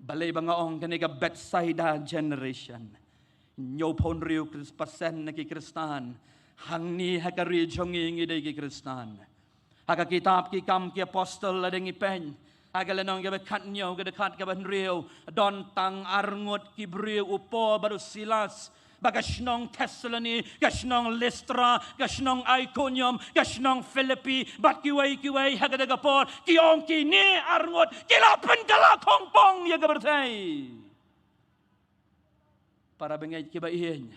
Balei ba nga ong kane ka Bethsaida generation? Hynñiewphew hynriew percent na ki Khristan hangne ha ka ri jong ngi ngi dei ki Khristan. Ha ka kitab Ki Kam ki Apostol lada ngi peit, ha ka lynnong kaba khathynñiew, ka dkhot kaba hynriew, don tang arngut ki briew, u Paul bad u Silas, ba ka shnong Thessaloni, ka shnong Listra, ka shnong Ikonium, ka shnong Philippi, bad kiwei kiwei ha kata ka por, ki ong kine arngut ki la pynkylla khongpong ïa ka pyrthei. Para bangeit kiba ïeit,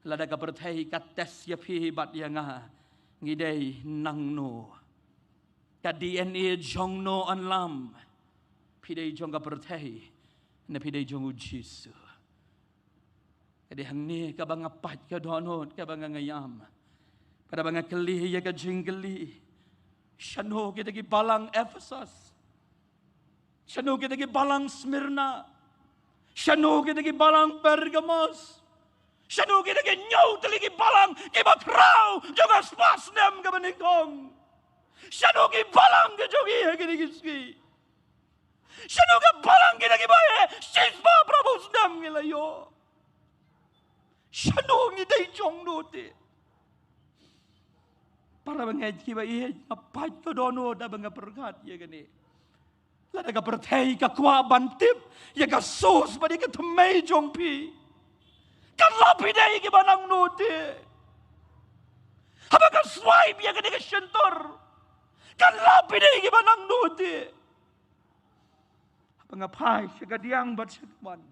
lada ka pyrthei ka test ïa phi bad ïa nga, ngi dei nangno? Ka D N A jong no yn lam? Phi dei jong ka pyrthei ne phi dei jong U Jisu? Ka dei hangne kaba nga pait ka dohnud, kaba nga ngam ïam. Kaba nga kylli ïa ka jingkylli. Shano kita ki balang Ephesus? Shano kita ki balang Smyrna? Shano kita ki balang Pergamos? Shano kita ki hynñiew tylli ki balang kiba khraw jong ka spah snem kaba nyngkong? Shano ki balang ka jong ngi ha kine ki sngi? Shano ka balang kita kiba ïeit, shispah phra phew snem ngi la ïoh? Shano ngi dei jong no te? Para bangeit kiba ïeit, nga pait ka dohnud haba nga pyrkhat ïa kane. Lada ka pyrthei ka kwah ban tip ïa ka source bad ïa ka thymmei jong phi, kan lap phi dei kiba nangno te? Haba ka swipe ïa kane ka shyntur, kan lap phi dei kiba nangno te? Haba nga phai sha ka diang bad sha ka wan,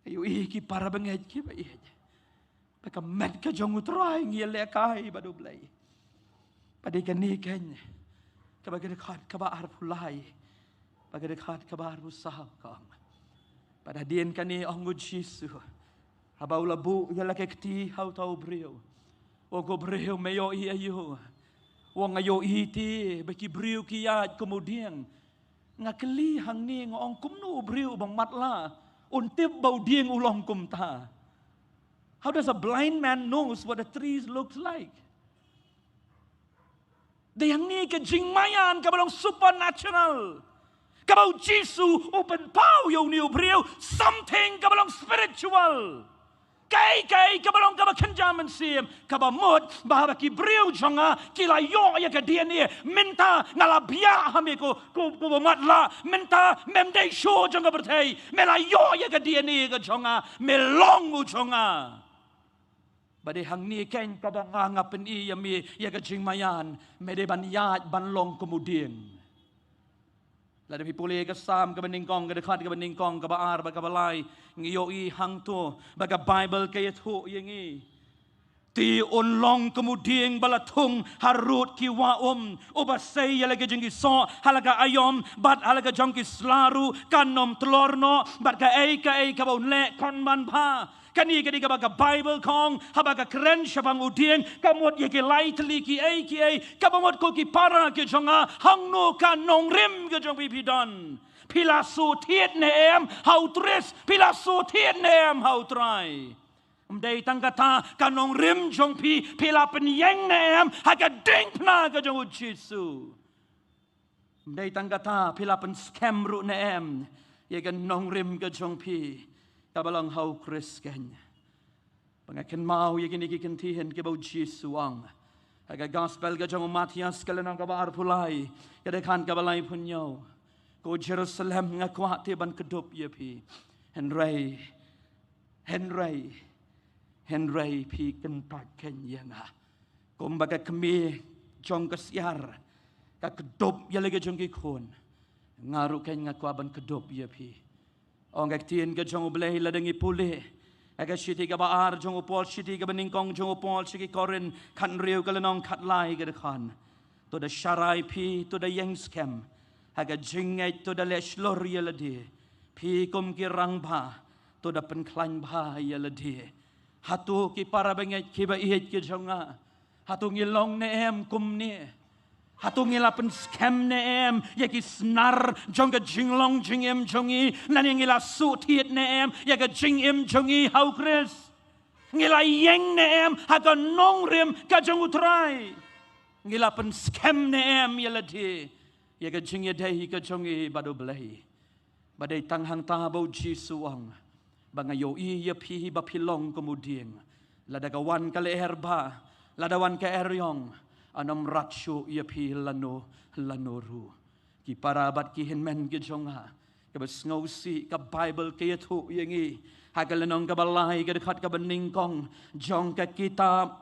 nga ïohi ki para bangeit kiba ïeit, ba ka met ka jong U Trai ngi ïalehkai bad U Blei. Bad dei kane keiñ kaba ka dkhot kaba arphew lai bad ka dkhot kaba arphew saw ka ong. Bad hadien kane ong U Jisu, haba u la buh ïa la ka kti ha uta u briew, u ong, ko briew, me ïohi aïu? U ong, nga ïohi te ba ki briew ki ïaid kum u dieng. Nga kylli hangne, nga ong, kumno u briew uba matlah un tip ba u dieng u long kumta? How does a blind man knows what a tree looks like? Dei hangne ka jingmaïan kaba long supernatural, kaba U Jisu u pynpaw ïa une u briew, something kaba long spiritual. Kaei kaei kaba long kaba kynja mynsiem, kaba mut ba haba ki briew jong nga ki la ïoh ïa ka D N A, mynta nga la biah ha me ko, ko, ko ba matlah, mynta mem dei shuh jong ka pyrthei, me la ïoh ïa ka D N A ka jong nga, me long u jong nga. Bad dei hangne keiñ kaba nga, nga pyni ïa me ïa ka jingmaïan, me dei ban ïaid ban long kum u dieng. Lada phi pule ka Salm kaba nyngkong, ka dkhot kaba nyngkong, kaba ar bad kaba lai, ngi ïohi hangto ba ka Baibl ka ïathuh ïa ngi. Te un long kum u dieng ba la thung harud ki wah um, uba sei ïa la ka jong ki soh ha la ka aïom bad ha la ka jong ki sla ruh kan ym tlor noh, bad kaei kaei kaba un leh kan ym bha. Kane ka dei kaba ka Baibl ka ong, haba ka kren shaphang u dieng, ka mut ïa ki lai tylli kiei kiei, kaba mut ko ki para ki jong nga, hangno ka nongrim ka jong phi phi don? Phi la shu thied ne em ha u Khrist? Phi la shu thied ne em ha u Trai? Ym dei tang kata, ka nongrim jong phi, phi la pynïeng ne em ha ka diengphna ka jong U Jisu? Ym dei tang kata, phi la pynskhem ruh ne em ïa ka nongrim ka jong phi kaba long ha u Khrist keiñ? Ba nga kynmaw ïa kine ki kyntien kiba U Jisu u ong ha ka Gospel ka jong u Mathaios, ka lynnong kaba arphew lai, ka dkhot kaba laiphew hynñiew. Ko Jerusalem, nga kwah te ban kdup ïa phi. Hynrei, hynrei Hynrei phi kyntait khein ïa nga. Kumba ka kmie jong ka syiar ka kdup ïa la ka jong ki khun, nga ruh khein nga kwah ban kdup ïa phi. Ong ka ktien ka jong U Blei lada ngi pule ha ka shithi kaba ar jong u Paul, shithi kaba nyngkong jong u Paul sha ki Korinth, khathynriew, ka lynnong khatlai, ka dkhot: To da sharai phi, to da ïeng skhem. Ha ka jingngeit to da leh shlur ïa lade. Phi kum ki rangbah to da pynkhlaiñ bha ïa lade. Hato ki para bangeit kiba ïeit ki jong nga, hato ngi long ne em kumne? Hato ngi la pynskhem ne em ïa ki snar jong ka jinglong jingim jong ngi, lane ngi la shu thied ne em ïa ka jingim jong ngi ha U Khrist? Ngi la ïeng ne em ha ka nongrim ka jong U Trai? Ngi la pynskhem ne em ïa lade, ïa ka jingïadei ka jong ngi bad U Blei? Ba dei tang hangta ba U Jisu u ong ba nga ïohi ïa phi ba phi long kum u dieng. Lada ka wan ka lyer ba, lada wan ka eriong, yn ym rat shuh ïa phi lano lano ruh. Ki para bad ki hynmen ki jong nga, kaba sngewsih, ka Baibl ka ïathuh ïa ngi ha ka lynnong kaba lai, ka dkhot kaba nyngkong jong ka kitab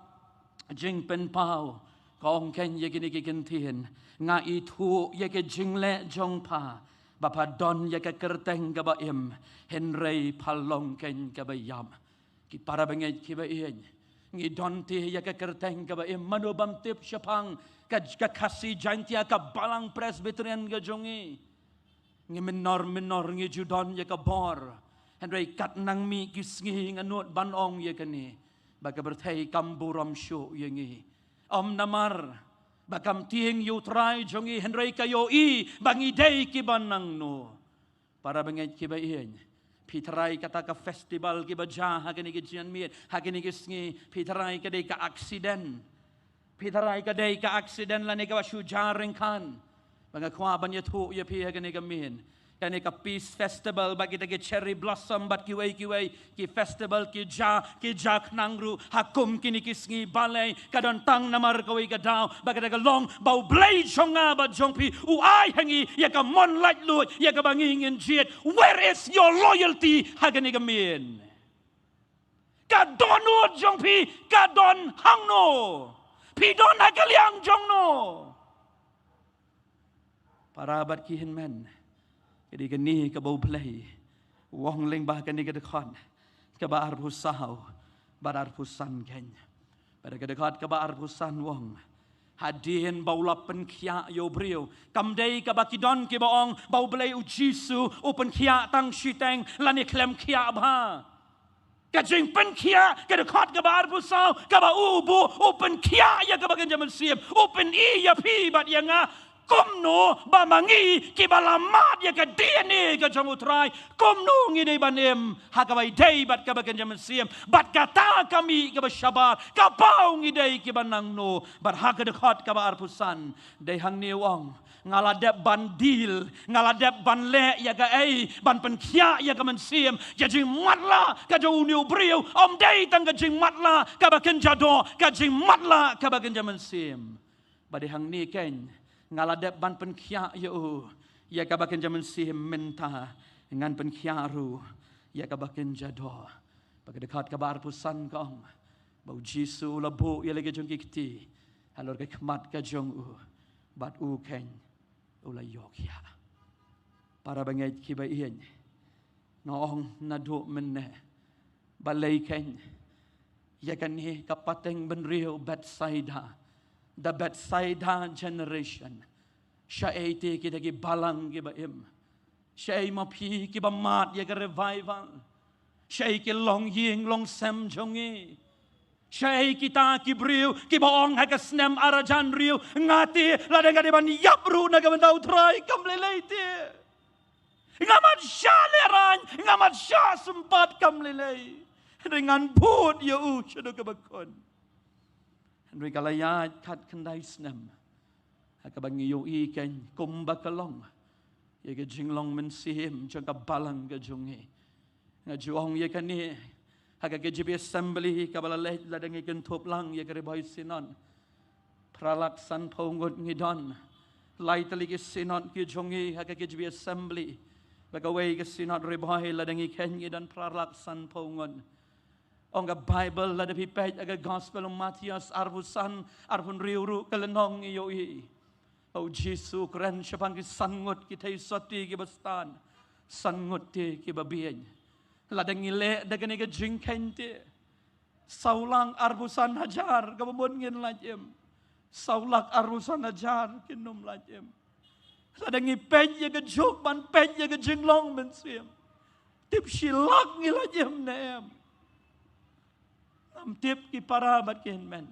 Jingpynpaw, ka ong khein ïa kine ki kyntien: Nga ithuh ïa ka jingleh jong pha, ba pha don ïa ka kyrteng kaba im, hynrei pha long khein kaba ïap. Ki para bangeit kiba ïeit, ngi don te ïa ka kyrteng kaba im. Mano bym tip shaphang ka, ka Khasi Jaintia, ka Balang Presbyterian ka jong ngi? Ngi minor minor ngi ju don ïa ka bor. Hynrei kat nang mih ki sngi nga nud ban ong ïa kane, ba ka pyrthei kam burom shuh ïa ngi. Ym namar ba kam tieng ïa U Trai jong ngi, hynrei ka ïohi ba ngi dei kiba nangno. Para bangeit kiba ïeit, phi tharai kata ka festival kiba jia ha kine ki jingmut, ha kine ki sngi, phi tharai ka dei ka accident? Phi tharai ka dei ka accident lane kaba shu jia ryngkat? Ba nga kwah ban ïathuh ïa phi ha kane ka mynta, kane ka Peace Festival bad kita ki Cherry Blossom bad kiwei kiwei ki festival ki jia, ki jia khnang ruh ha kum kine ki sngi. Balei? Ka don tang namar kawei ka daw, ba kata ka long ba U Blei jong nga bad jong phi u ai ha ngi ïa ka mon laitluid ïa kaba ngi ngin jied. Where is your loyalty ha kane ka mynta? Ka dohnud jong phi ka don hangno? Phi don ha ka liang jong no? Para bad ki hynmen, ka dei kane kaba U Blei u ong lyngba kane ka dkhot kaba arphew saw bad arphew san khein. Bad ka dkhot kaba arphew san u ong, hadien ba u la pynkhiah ïa u briew. Kam dei kaba ki don kiba ong ba U Blei U Jisu u pynkhiah tang shiteng lane khlem khiah bha. Ka jingpynkhiah, ka dkhot kaba arphew saw, kaba u buh, u pynkhiah ïa kaba kynja mynsiem, u pyni ïa phi bad ïa nga kumno ba ma ngi kiba la mad ïa ka D N A ka jong U Trai, kumno ngi dei ban im ha kaba ïadei bad kaba kynja mynsiem. Bad kata ka mih kaba shabar, ka paw ngi dei kiba nangno. Bad ha ka dkhot kaba arphew san, dei hangne u ong, nga la dep ban deal, nga la dep ban leh ïa kaei, ban pynkhiah ïa ka mynsiem. Ka jingmatlah ka jong une u briew ym dei tang ka jingmatlah kaba kynja doh, ka jingmatlah kaba kynja mynsiem. Bad dei hangne khein, nga la dep ban pynkhiah ïa u ïa kaba kynja mynsiem, mynta ngan pynkhiah ruh ïa kaba kynja doh. Bad ka dkhot kaba arphew san ka ong ba U Jisu u la buh ïa la ka jong ki kti halor ka khmat ka jong u, bad u khein u la ïoh khiah. Para bangeit kiba ïeit, nga ong naduh mynne, balei khein ïa kane ka pateng bynriew Bethsaida, the Bethsaida generation? Shaei te kita ki balang kiba im? Shaei ma phi kiba mad ïa ka revival? Shaei ki longïing longsem jong ngi? Shaei kita ki briew kiba ong ha ka snem ar hajar hynriew, nga te lada nga dei ban ïap ruh na ka bynta U Trai, kam lei lei te. Ngam mat shah lehraiñ, ngam mat shah sympat, kam lei lei. Hynrei ngan bud ïa u shaduh kaba khun. Hynrei ka la ïaid khatkhyndai snem ha kaba ngi ïohi khein kumba ka long ïa ka jinglong mynsiem jong ka balang ka jong ngi. Nga ju ong ïa kane ha ka K J B Assembly kaba la leit lada ngi kynthup lang ïa ka Ri Bhoi Synod. Phra lak sanphew ngut ngi don. Lai tylli ki synod ki jong ngi ha ka K J B Assembly. Bad kawei ka Synod Ri Bhoi lada ngi khein ngi don phra lak sanphew ngut. Ong ka Bible, lada phi peit ha ka Gospel u Mathaios arphew san, arphew hynriew ruh, ka lynnong, ngi ïohi ba u Jisu u kren shaphang ki san ngut ki theisotti kiba stad, san ngut te kiba bieit. Lada ngi leh da kane ka jingkheiñ te, saw lak arphew san hajar kaba mut ngin lait im. Saw lak arphew san hajar kin ym lait im. Lada ngi peit ïa ka juk ban peit ïa ka jinglong mynsiem, tip shi lak ngi lait im ne em? Ngam tip ki para bad ki hynmen,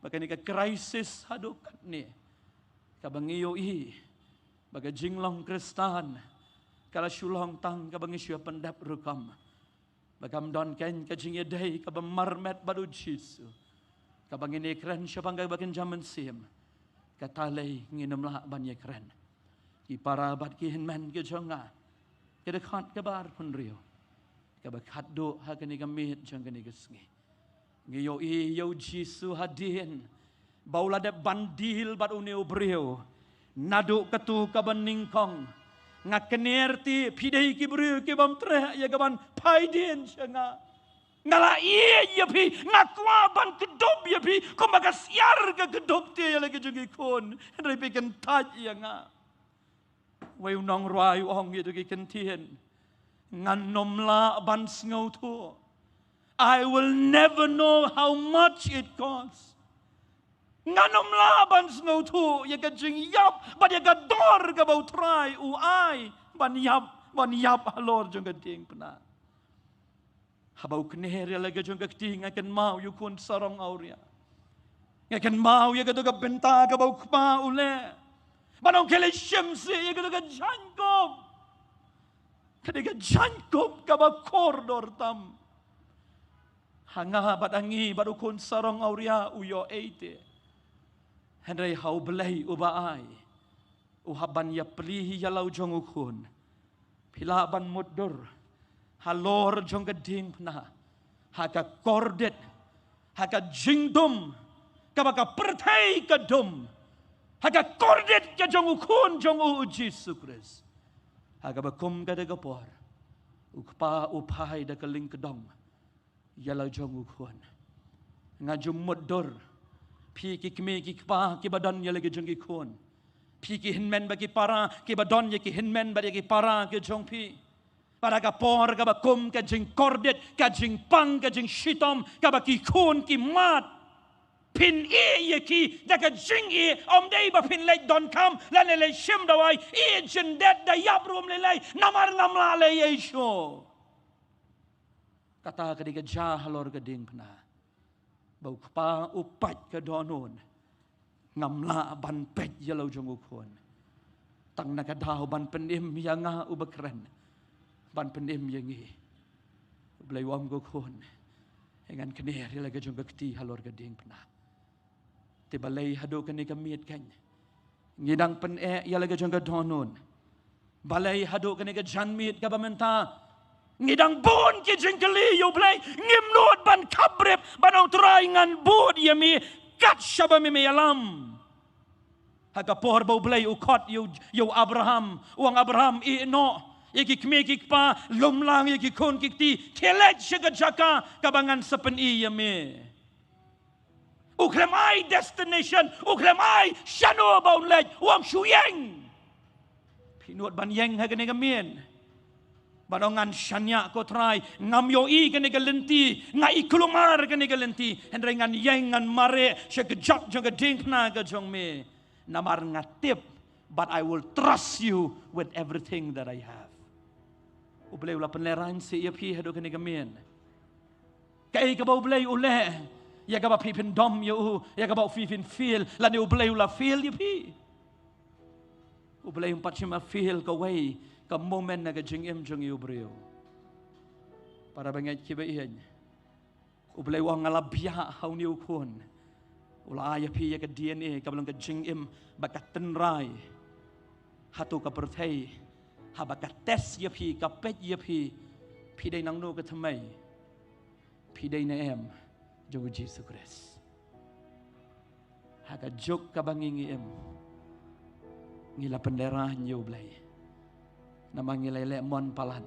ba kane ka crisis haduh katne, kaba ngi ïohi ba ka jinglong Khristan ka la shu long tang kaba ngi shu pyndep rukom, ba kam don keiñ ka jingïadei kaba marmet bad u Jisu, kaba ngin ïakren shaphang ka bakynja mynsiem. Kata lei ngin ym lah ban ïakren. Ki para bad ki hynmen ki jong nga, ka dkhot kaba arphew hynriew, kaba khatduh ha kane ka miet jong kane ka sngi. Ngi ïohi ïa u Jisu hadien ba u la dep ban deal bad une u briew naduh katu kaba nyngkong. Nga kner te, phi dei ki briew ki bym treh ïa ka ban phai dien sha nga. Nga la ïeit ïa phi, nga kwah ban kdup ïa phi kumba ka syiar ka kdup te ïa la ki jong ki khun, hynrei phi kyntait ïa nga. Wei u nongrwai u ong ïa ki kyntien, ngan ym lah ban sngewthuh. I will never know how much it costs. Ngan ym lah ban sngewthuh ïa ka jingïap bad ïa ka dor kaba u Trai u ai ban ïap, ban ïap halor jong ka diengphna. Haba u kner ïa la ka jong ka kti, nga kynmaw ïa u khun sarong awria. Nga kynmaw ïa katu ka bynta kaba u kpa u leh, ban ong khie leit shim sih ïa katu ka jaiñkup. Kane ka jaiñkup kaba kordor tam. Ha nga bad ha ngi bad u khun sarong awria u ïoh ei te. Hynrei ha U Blei uba ai, u hap ban ïapli ïa la u jong u khun. Phi lah ban mutdur halor jong ka diengphna ha ka kordit, ha ka jingdum kaba ka pyrthei ka dum, ha ka kordit ka jong u Khun jong u, u Jisu Khrist. Ha kaba kum kata ka por, u kpa u phai da ka lyngkdong ïa la u jong u khun. Nga ju mutdur, phi ki kmie ki kpa kiba don ïa la ki jong ki khun, phi ki hynmen bad ki para kiba don ïa ki hynmen bad ïa ki para ki jong phi. Bad ha ka por kaba kum ka jingkordit, ka jingpang, ka jingshitom kaba ki khun ki mad, phin ïeh ïa ki da ka jingïeh. Ym dei ba phin leit donkam lane leit shim dawai, ïeh jyndet da ïap ruh ym lei lei, namar ngam lah leh ei shuh. Kata ka dei ka jia halor ka diengphna, ba u kpa u peit ka dohnud, ngam lah ban peit ïa la u jong u khun. Tang na ka daw ban pynim ïa nga uba kren, ban pynim ïa ngi. U Blei u ong, ko khun, ngan kner ïa la ka jong ka kti halor ka diengphna. Te balei haduh kane ka miet kan ngi dang pyneh ïa la ka jong ka dohnud? Balei haduh kane ka janmiet kaba mynta ngi dang bun ki jingkylli ïa U Blei? Ngim nud ban khapbrip, ban ong, Trai, ngan bud ïa me kat shaba me me ïalam. Ha ka por ba U Blei u khot ïa u, ïa u Abraham, u ong, Abraham, ïeh noh ïa ki kmie ki kpa, lum lang ïa ki khun ki kti, khie leit sha ka jaka kaba ngan sa pyni ïa me. U khlem ai destination, u khlem ai shano ba un leit, u ong, shu ïeng. Phi nud ban ïeng ha kane ka miet, ban ong, ngan shaniah, ko Trai, ngam ïohi kane ka lynti, nga i kulmar kane ka lynti, hynrei ngan ïeng, ngan mareh sha ka jaka jong ka diengphna ka jong me. Namar nga tip, but I will trust you with everything that I have. U Blei u la pynlehraiñ seh ïa phi haduh kane ka miet. Kaei kaba U Blei u leh ïa kaba phi phin dom ïa u, ïa kaba phi phin fail, lane U Blei u la fail ïa phi? U Blei um pat shym la fail kawei ka moment na ka jingim jong i u briew. Para bangeit kiba ïeit, U Blei u ong, nga la biah ha une u khun. U la ai ïa phi ïa ka D N A kaba long ka jingim ba ka tynrai. Hato ka pyrthei haba ka test ïa phi, ka peit ïa phi, phi dei nangno ka thymmei? Phi dei ne em jong u Jisu Khrist? Ha ka juk kaba ngi ngi im, ngi la pynlehraiñ ïa U Blei, namar ngi la leh mon palat.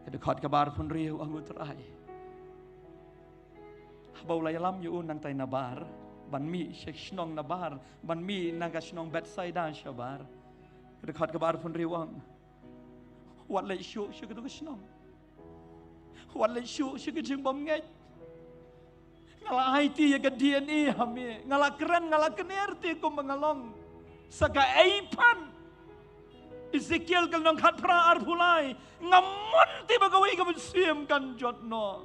Ka dkhot kaba arphew hynriew, ong u Trai, Haba u la ïalam ïa u nangtai nabar ban mih sha shnong nabar, ban mih na ka shnong Bethsaida shabar, ka dkhot kaba arphew hynriew u ong, wat leit shuh sha katu ka shnong. Wat leit shuh sha ka jingbymngeit. Nga la aiti ïa ka D N A ha me. Nga la kren, nga la kner te kumba nga long. Sa kaei pat? Ezekiel ka lynnong khatphra arphew lai. Nga mon te ba kawei ka mynsiem kan jot noh.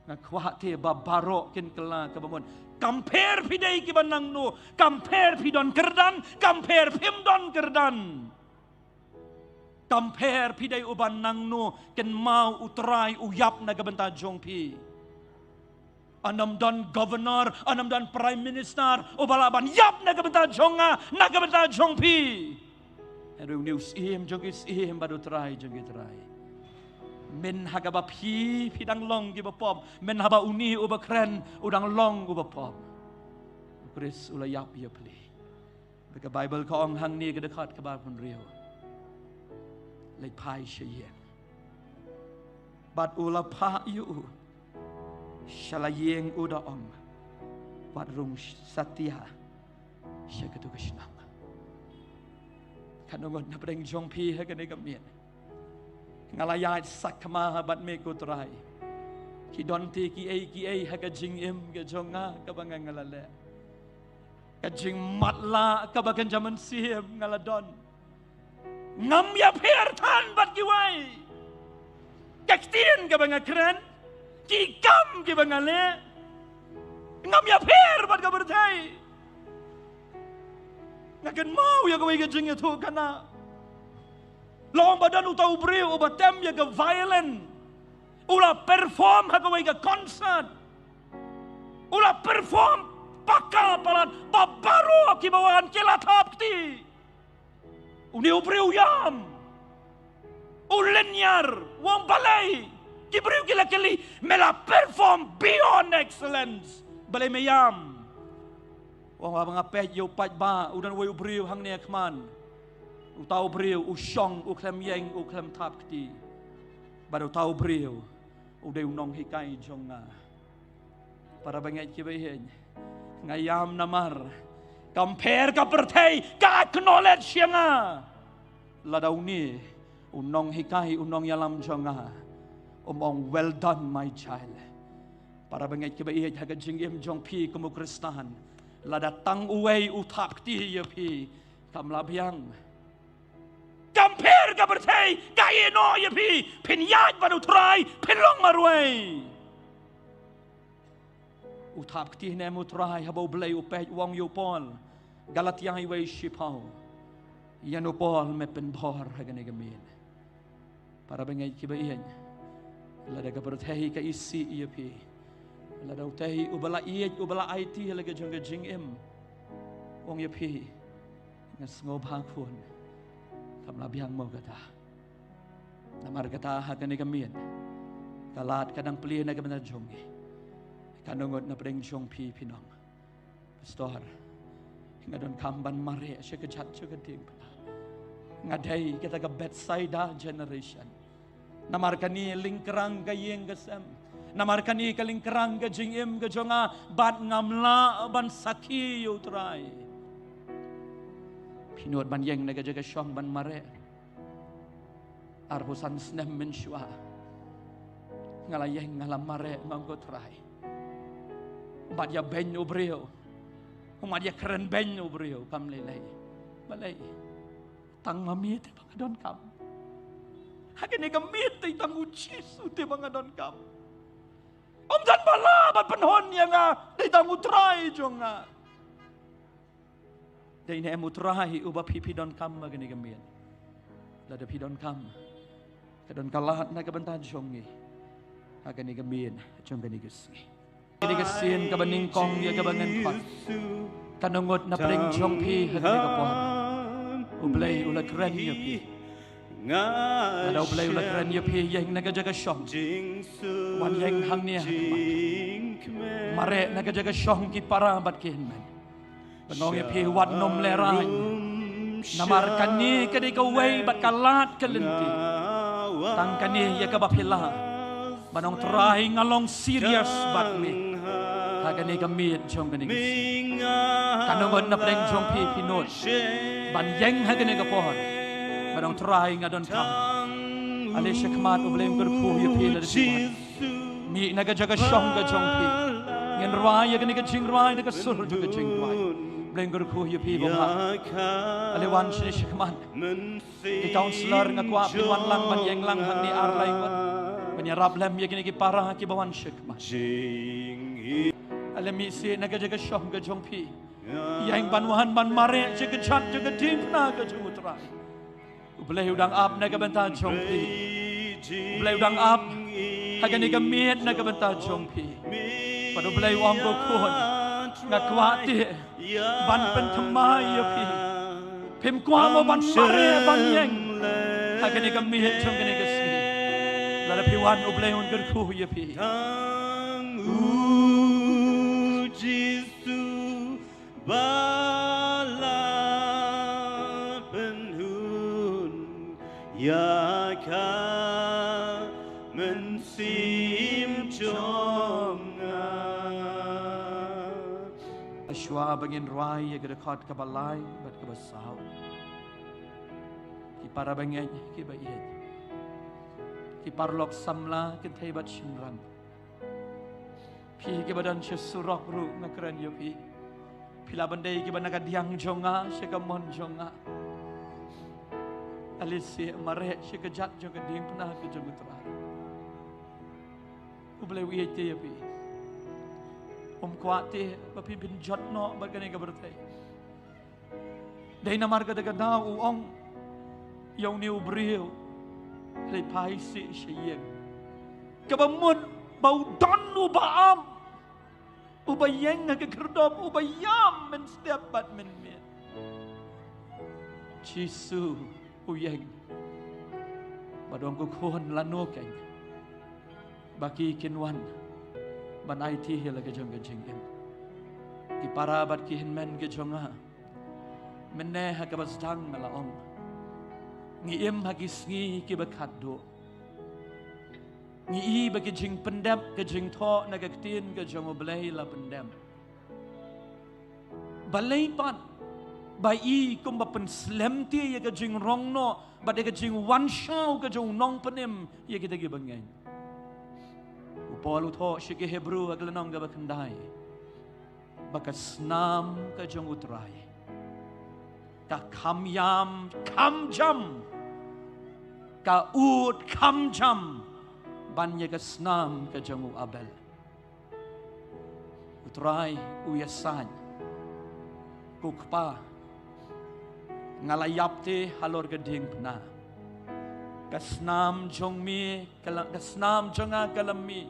Nga kwah te ba baroh kin kylla kaba mut. Kam pher phi dei kiba nangno, kam pher phi don kyrdan, kam pher phim don kyrdan. Kam pher phi dei uba nangno, kynmaw U Trai u ïap na ka bynta jong phi. Ynnym don governor, ynnym don prime minister uba lah ban ïap na ka bynta jong nga, na ka bynta jong phi. Hynrei une u Syiem jong ki syiem bad U Trai jong ki trai. Mynha kaba phi, phi dang long kiba pop, mynha ba une uba kren u dang long uba pop, U Khrist u la ïap ïa phi. Ba ka Baibl ka ong hangne, ka dkhot kaba arphew hynriew, leit phai sha ïing. Bad u la phah ïa u sha la ïing, u da ong, wat rung satia sha katu ka shnong. Katno ngut na pdeng jong phi ha kane ka miet? Nga la ïaid sakma bad me ko Trai. Ki don te kiei kiei ha ka jingim ka jong nga kaba nga, nga la leh. Ka jingmatlah kaba kynja mynsiem nga la don. Ngam ïapher than bad kiwei. Ka ktien kaba nga kren, ki kam kiba nga leh, ngam ïapher bad ka pyrthei. Nga kynmaw ïa kawei ka jingïathuhkhana. Long ba don uta u briew uba tem ïa ka violin. U la perform ha kawei ka concert. U la perform paka palat, ba baroh kiba wan ki la thap kti. Une u briew u ïam. U lynñiar, u ong balei? Ki briew ki la kylli, me la perform beyond excellence. Balei me ïam? U ong ba nga peit ïa u paidbah, u don uwei u briew hangne ha khmat. Uta u briew u shong, u khlem ïeng, u khlem thap kti. Bad uta u briew u dei u nonghikai jong nga. Para bangeit kiba ïeit, nga ïam namar kam pher ka pyrthei ka acknowledge ïa nga. Lada une u nonghikai, u nongïalam jong nga um ong, "Well done, my child." Para bangeit kiba ïeit, ha ka jingim jong phi kum u Khristan, lada tang uwei u thap kti ïa phi, kam lah biang. Kam pher ka pyrthei ka ïehnoh ïa phi, phin ïaid bad U Trai, phin long marwei. U thap kti ne em U Trai? Haba U Blei u peit, u ong ïa u Paul, Galatia wei shiphew, ïa u Paul me pynbor ha kane ka miet. Para bangeit kiba ïeit, lada ka pyrthei ka isih ïa phi, lada utei uba la ïeit, uba la aiti ha la ka jong ka jingim u ong ïa phi, nga sngewbha khun, kam lah biang mo kata. Namar kata ha kane ka miet ka lad ka dang plie na ka bynta jong ngi. Katno ngut na pdeng jong phi phin ong, "Pastor, nga donkam ban mareh sha ka jait jong ka diengphna. Nga dei kata ka Bethsaida generation. Namar kane lyngkrang ka ïing ka sem. Namar kane ka lyngkrang ka jingim ka jong nga, bad ngam lah ban sakhi ïa U Trai." Phi nud ban ïeng na ka jaka shong ban mareh. Arphew san snem mynshuwa nga la ïeng, nga la mareh, nga ong, "Ko Trai, mad ïa beiñ u briew, mad ïa kren beiñ u briew, kam lei lei." Balei? Tang ma me te ba nga donkam. Ha kane ka miet te tang U Jisu te ba nga donkam. Um don ba lah ban pynhun ïa nga, te tang U Trai jong nga. Dei ne em U Trai uba phi, phi donkam ha kane ka miet? Lada phi donkam, ka don ka lad na ka bynta jong ngi ha kane ka miet jong kane ka sngi. Kane ka sien kaba nyngkong ïa kaba ngan khot. Katno ngut na pdeng jong phi ha kane ka por? U Blei u la kren ïa phi. Lada U Blei u la kren ïa phi, ïeng na ka jaka shong. Wan ïeng hangne ha khmat. Mareh na ka jaka shong ki para bad ki hynmen. Ban ong ïa phi, wat nym lehraiñ. Namar kane ka dei kawei bad ka lad ka lynti. Tang kane ïa kaba phi lah. Ban ong Trai nga long serious bad me ha kane ka miet jong kane ka sngi. Katno ngut na pdeng jong phi phi nud ban ïeng ha kane ka por ban ong Trai nga donkam. Ale shakhmat, U Blei un kyrkhu ïa phi lada phi wan. Mih na ka jaka shong ka jong phi. Ngin rwai ïa kane ka jingrwai da ka sur jong ka jingduwai. U Blei un kyrkhu ïa phi bha. Ale wan shane shakhmat. Ki counsellor nga kwah phin wan lang ban ïeng lang hangne ar lai ngut ban ïarap lem ïa kine ki para kiba wan shakhmat. Ale mih sha na ka jaka shong ka jong phi. Ïeng ban wan ban mareh sha ka jaka diengphna ka jong U Trai. U Blei u dang ap na ka bynta jong phi. U Blei u dang ap ha kane ka miet na ka bynta jong phi. Bad U Blei u ong, ko khun, nga kwah te ban pynthymmai ïa phi. Phim kwah mo ban mareh ban ïeng ha kane ka miet jong kane ka sngi? Lada phi wan, U Blei un kyrkhu ïa phi. Tang U Jisu ba la pynhun ïa ka mynsiem jong nga. Shuwa ba ngin rwai ïa ka dkhot kaba lai bad kaba saw, ki para bangeit kiba ïeit, ki paralok samla kynthei bad shynrang, phi kiba don sha surok ruh nga kren ïa phi. Phi lah ban dei kiba na ka diang jong nga sha ka mon jong nga. Ale seh mareh sha ka jaka jong ka diengphna ka jong U Trai. U Blei u ïeit te ïa phi. Um kwah te ba phi pynjot noh bad kane ka pyrthei. Dei namar kata ka daw u ong ïa une u briew, leit phai seh sha ïing. Kaba mut ba u don uba ap, uba ïeng ha ka khyrdop, uba ïam mynstep bad mynmiet. Jisu u ïeng bad u ong, ko khun, lano kein ba ki kin wan ban aiti ïa la ka jong ka jingim? Ki para bad ki hynmen ka jong nga, mynne ha kaba sdang nga la ong, ngi im ha ki sngi kiba khatduh. Ngi i ba ki jingpyndep, ka jingthoh na ka ktien ka jong U Blei la pyndep. Balei pat ba i kumba pynslem te ïa ka jingrong noh bad ïa ka jingwan shaw ka jong u nongpynim ïa kita kiba ngeit? U Paul u thoh sha ki Hebru ha ka lynnong kaba khyndai ba ka snam ka jong U Trai ka kham ïam kham jam, ka ud kham jam ban ïa ka snam ka jong u Abel. U Trai u ïasaid, ko Kpa, nga la ïap te halor ka diengphna. Ka snam jong me ka la, ka snam jong nga ka la mih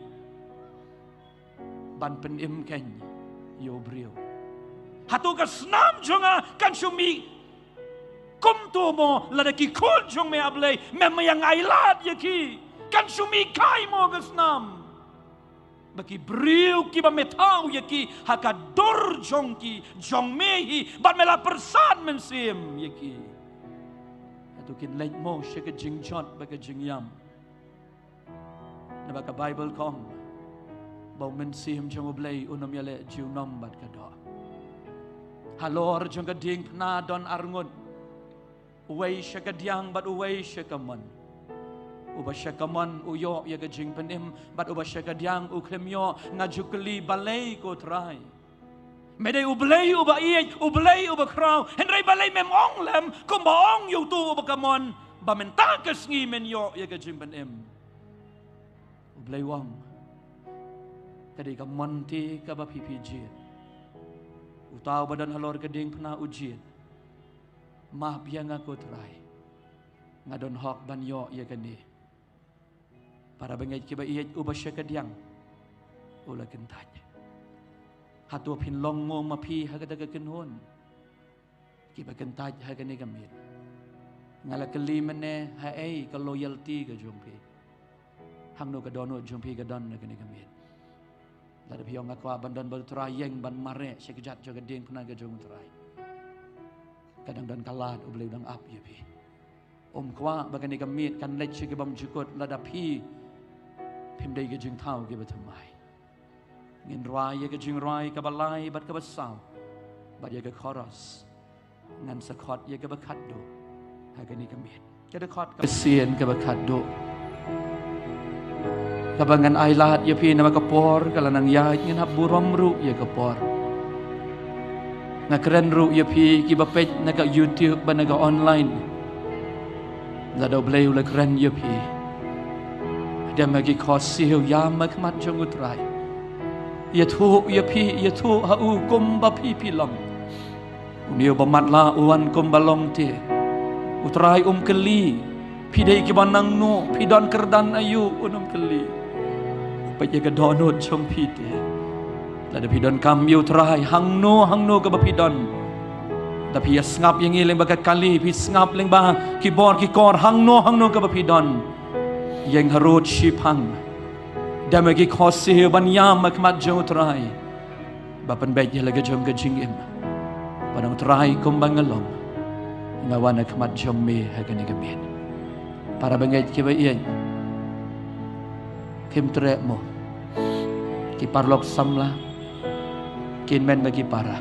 ban pynim kein ïa u briew. Hato ka snam jong nga kan shu mih kumto mo? Lada ki khun jong me, A Blei, mem ïa nga ailad ïa ki, kan shu mih kai mo ka snam ba ki briew kiba me thaw ïa ki ha ka dur jong ki, jong me hi, bad me la pyrsad mynsiem ïa ki? Hato kin leit mo sha ka jingjot bad ka jingïam? Naba ka Baibl ka ong ba u Mynsiem jong U Blei un ym ïaleh junom bad ka doh. Halor jong ka diengphna don arngut, uwei sha ka diang bad uwei sha ka mon. Uba sha ka mon u ïoh ïa ka jingpynim bad uba sha ka diang u khlem ïoh. Nga ju kylli, balei ko Trai? Me dei U Blei uba ïeit, U Blei uba khraw, hynrei balei mem ong lem kumba ong ïa uto uba ka mon ba mynta ka sngi men ïoh ïa ka jingpynim? U Blei u ong, ka dei ka mon te kaba phi phi jied. Uta uba don halor ka diengphna u jied, map ïa nga ko Trai, nga don hok ban ïoh ïa kane. Para bangeit kiba ïeit, uba sha ka diang u la kyntait. Hato phin long mo ma phi ha kata ka kynhun? Kiba kyntait ha kane ka miet, nga la kylli mynne, haei ka loyalty ka jong phi? Hangno ka dohnud jong phi ka don ha kane ka miet? Lada phi ong, nga kwah ban don bad U Trai, ïeng ban mareh sha ka jaka jong ka diengphna ka jong U Trai, ka dang don ka lad, U Blei u dang ap ïa phi. Um kwah ba kane ka miet kan leit sha ki bymjukut. Lada phi Phim dei ka jingthaw kiba thymmai. Ngin rwai ïa ka jingrwai kaba lai bad kaba saw, bad ïa ka chorus. Ngan sa khot ïa kaba khatduh ha kane ka miet. Ka dkhot kaba sien kaba khatduh, kaba ngan ailad ïa phi namar ka por ka la nang ïaid, ngin hap burom ruh ïa ka por. Nga kren ruh ïa phi kiba peit na ka YouTube bad na ka online. Lada U Blei u la kren ïa phi, dem ha ki khohsiew, ïam ha khmat jong U Trai. Ïathuh ïa phi, ïathuh ha u kumba phi phi long. Une uba matlah u wan kumba long te. U Trai um kylli phi dei kiba nangno, phi don kyrdan aïu, un ym kylli. U peit ïa ka dohnud jong phi te. Lada phi donkam ïa U Trai hangno hangno kaba phi don, da phi ïa sngap ïa ngi lyngba ka kali, phi sngap lyngba ki bor ki kor, hangno hangno kaba phi don, ïeng harud shiphang. Dem ha ki khohsiew ban ïam ha khmat jong U Trai, ba pynbeit ïa la ka jong ka jingim. Ba ong, Trai, kumba nga long, nga wan ha khmat jong me ha kane ka miet. Para bangeit kiba ïeit, phim treh mo? Ki paralok samla, ki hynmen bad ki para,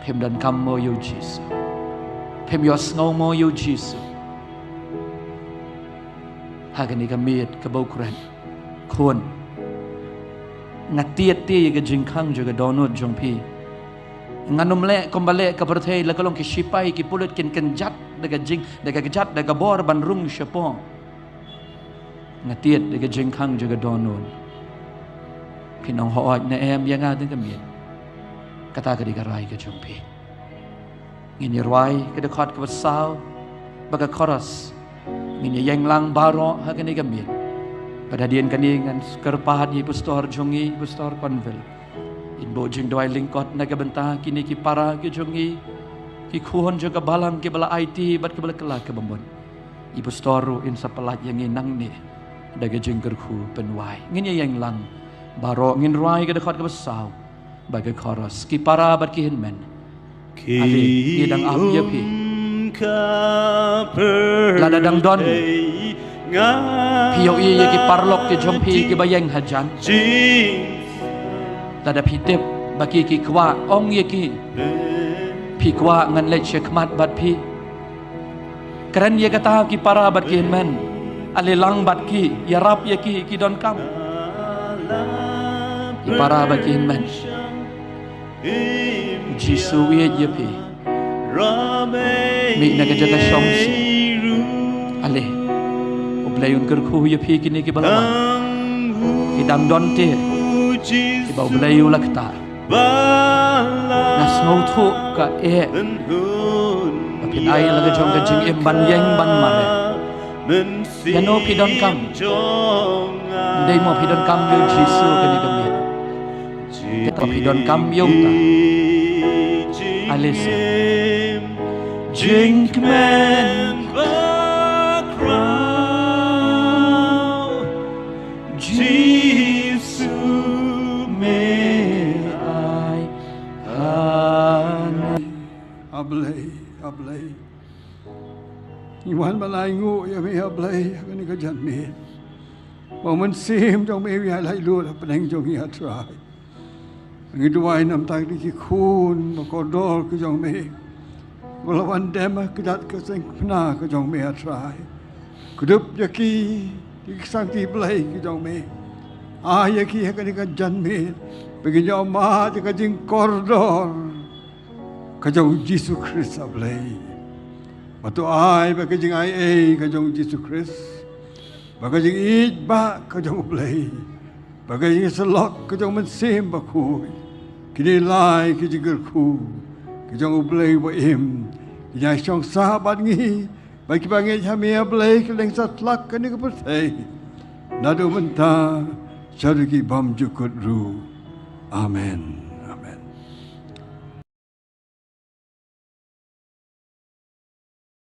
phim donkam mo ïa U Jisu? Phim ïohsngew mo ïa U Jisu ha kane ka miet kaba u kren, Khun, nga tied te ïa ka jingkhang jong ka dohnud jong phi. Ngan ym leh kumba leh ka pyrthei, la ka long ki shipai ki pulit kin kynjat da ka jing, da ka kjat, da ka bor ban rung shapoh. Nga tied da ka jingkhang jong ka dohnud. Phin ong hooid ne em ïa nga ha kane ka miet? Kata ka dei ka rai ka jong phi. Ngin ïa rwai ka dkhot kaba saw bad ka chorus. Ngin ïa ïeng lang baroh ha kane ka miet. Bad hadien kane ngan kyrpad ïa i pastor jong ngi, i pastor Conville, in buh jingduwai lyngkot na ka bynta kine ki para ki jong ngi, ki khun jong ka balang kiba la aiti bad kiba la kylla kaba mut. I pastor ruh in sa pyllait ïa ngi nangne da ka jingkyrkhu pynwai. Ngin ïa ïeng lang baroh, ngin rwai ka dkhot kaba saw bad ka chorus. Ki para bad ki hynmen, ale, ngi dang ap ïa phi. Lada dang don phi ïohi ïa ki paralok ki jong phi kiba ïeng hajan, lada phi tip ba ki ki kwah, ong ïa ki, phi kwah ngan leit sha khmat bad phi. Kren ïa kata ki para bad ki hynmen. Ale lang bad ki, ïarap ïa ki, ki donkam. Ki para bad ki hynmen, U Jisu u ïeit ïa phi. Mih na ka jaka shong sih. Ale, U Blei un kyrkhu ïa phi kine kiba la wan. Ki dang don te kiba U Blei u la ktah. Nga sngewthuh kaei ba phin ai la ka jong ka jingim ban ïeng ban mareh. Ïano phi donkam? Dei mo phi donkam ïa U Jisu kane ka miet? Te phi donkam ïa uta, ale seh. Jingkmen bakhraw, Jisu me ai ha nga. A Blei, a Blei, ngi wan ban ainguh ïa me, a Blei, ha kane ka janmiet. Ba u Mynsiem jong me u ïaid laitluid hapdeng jong ngi, a Trai. Ngi duwai namar kine ki khun ba kordor ki jong me, ba la wan dem ha ka kjat ka seng kpna ka jong me, a Trai. Kdup ïa ki, ïa ki sangti Blei ki jong me. Ai ïa ki ha kane ka janmiet ba kin ïohmad ïa ka jingkordor ka jong U Jisu Khrist, a Blei. Bad to ai ba ka jingaiei ka jong U Jisu Khrist, ba ka jingïeit ba ka jong U Blei, ba ka jingïasyllok ka jong U Mynsiem Bakhuid, kin ïaleh ka jingkyrkhu ka jong U Blei uba im, kin ïashong sah bad ngi bad kiba ngeit ha me, a Blei, kylleng satlak kane ka pyrthei, naduh mynta shaduh ki bymjukut ruh. Amen.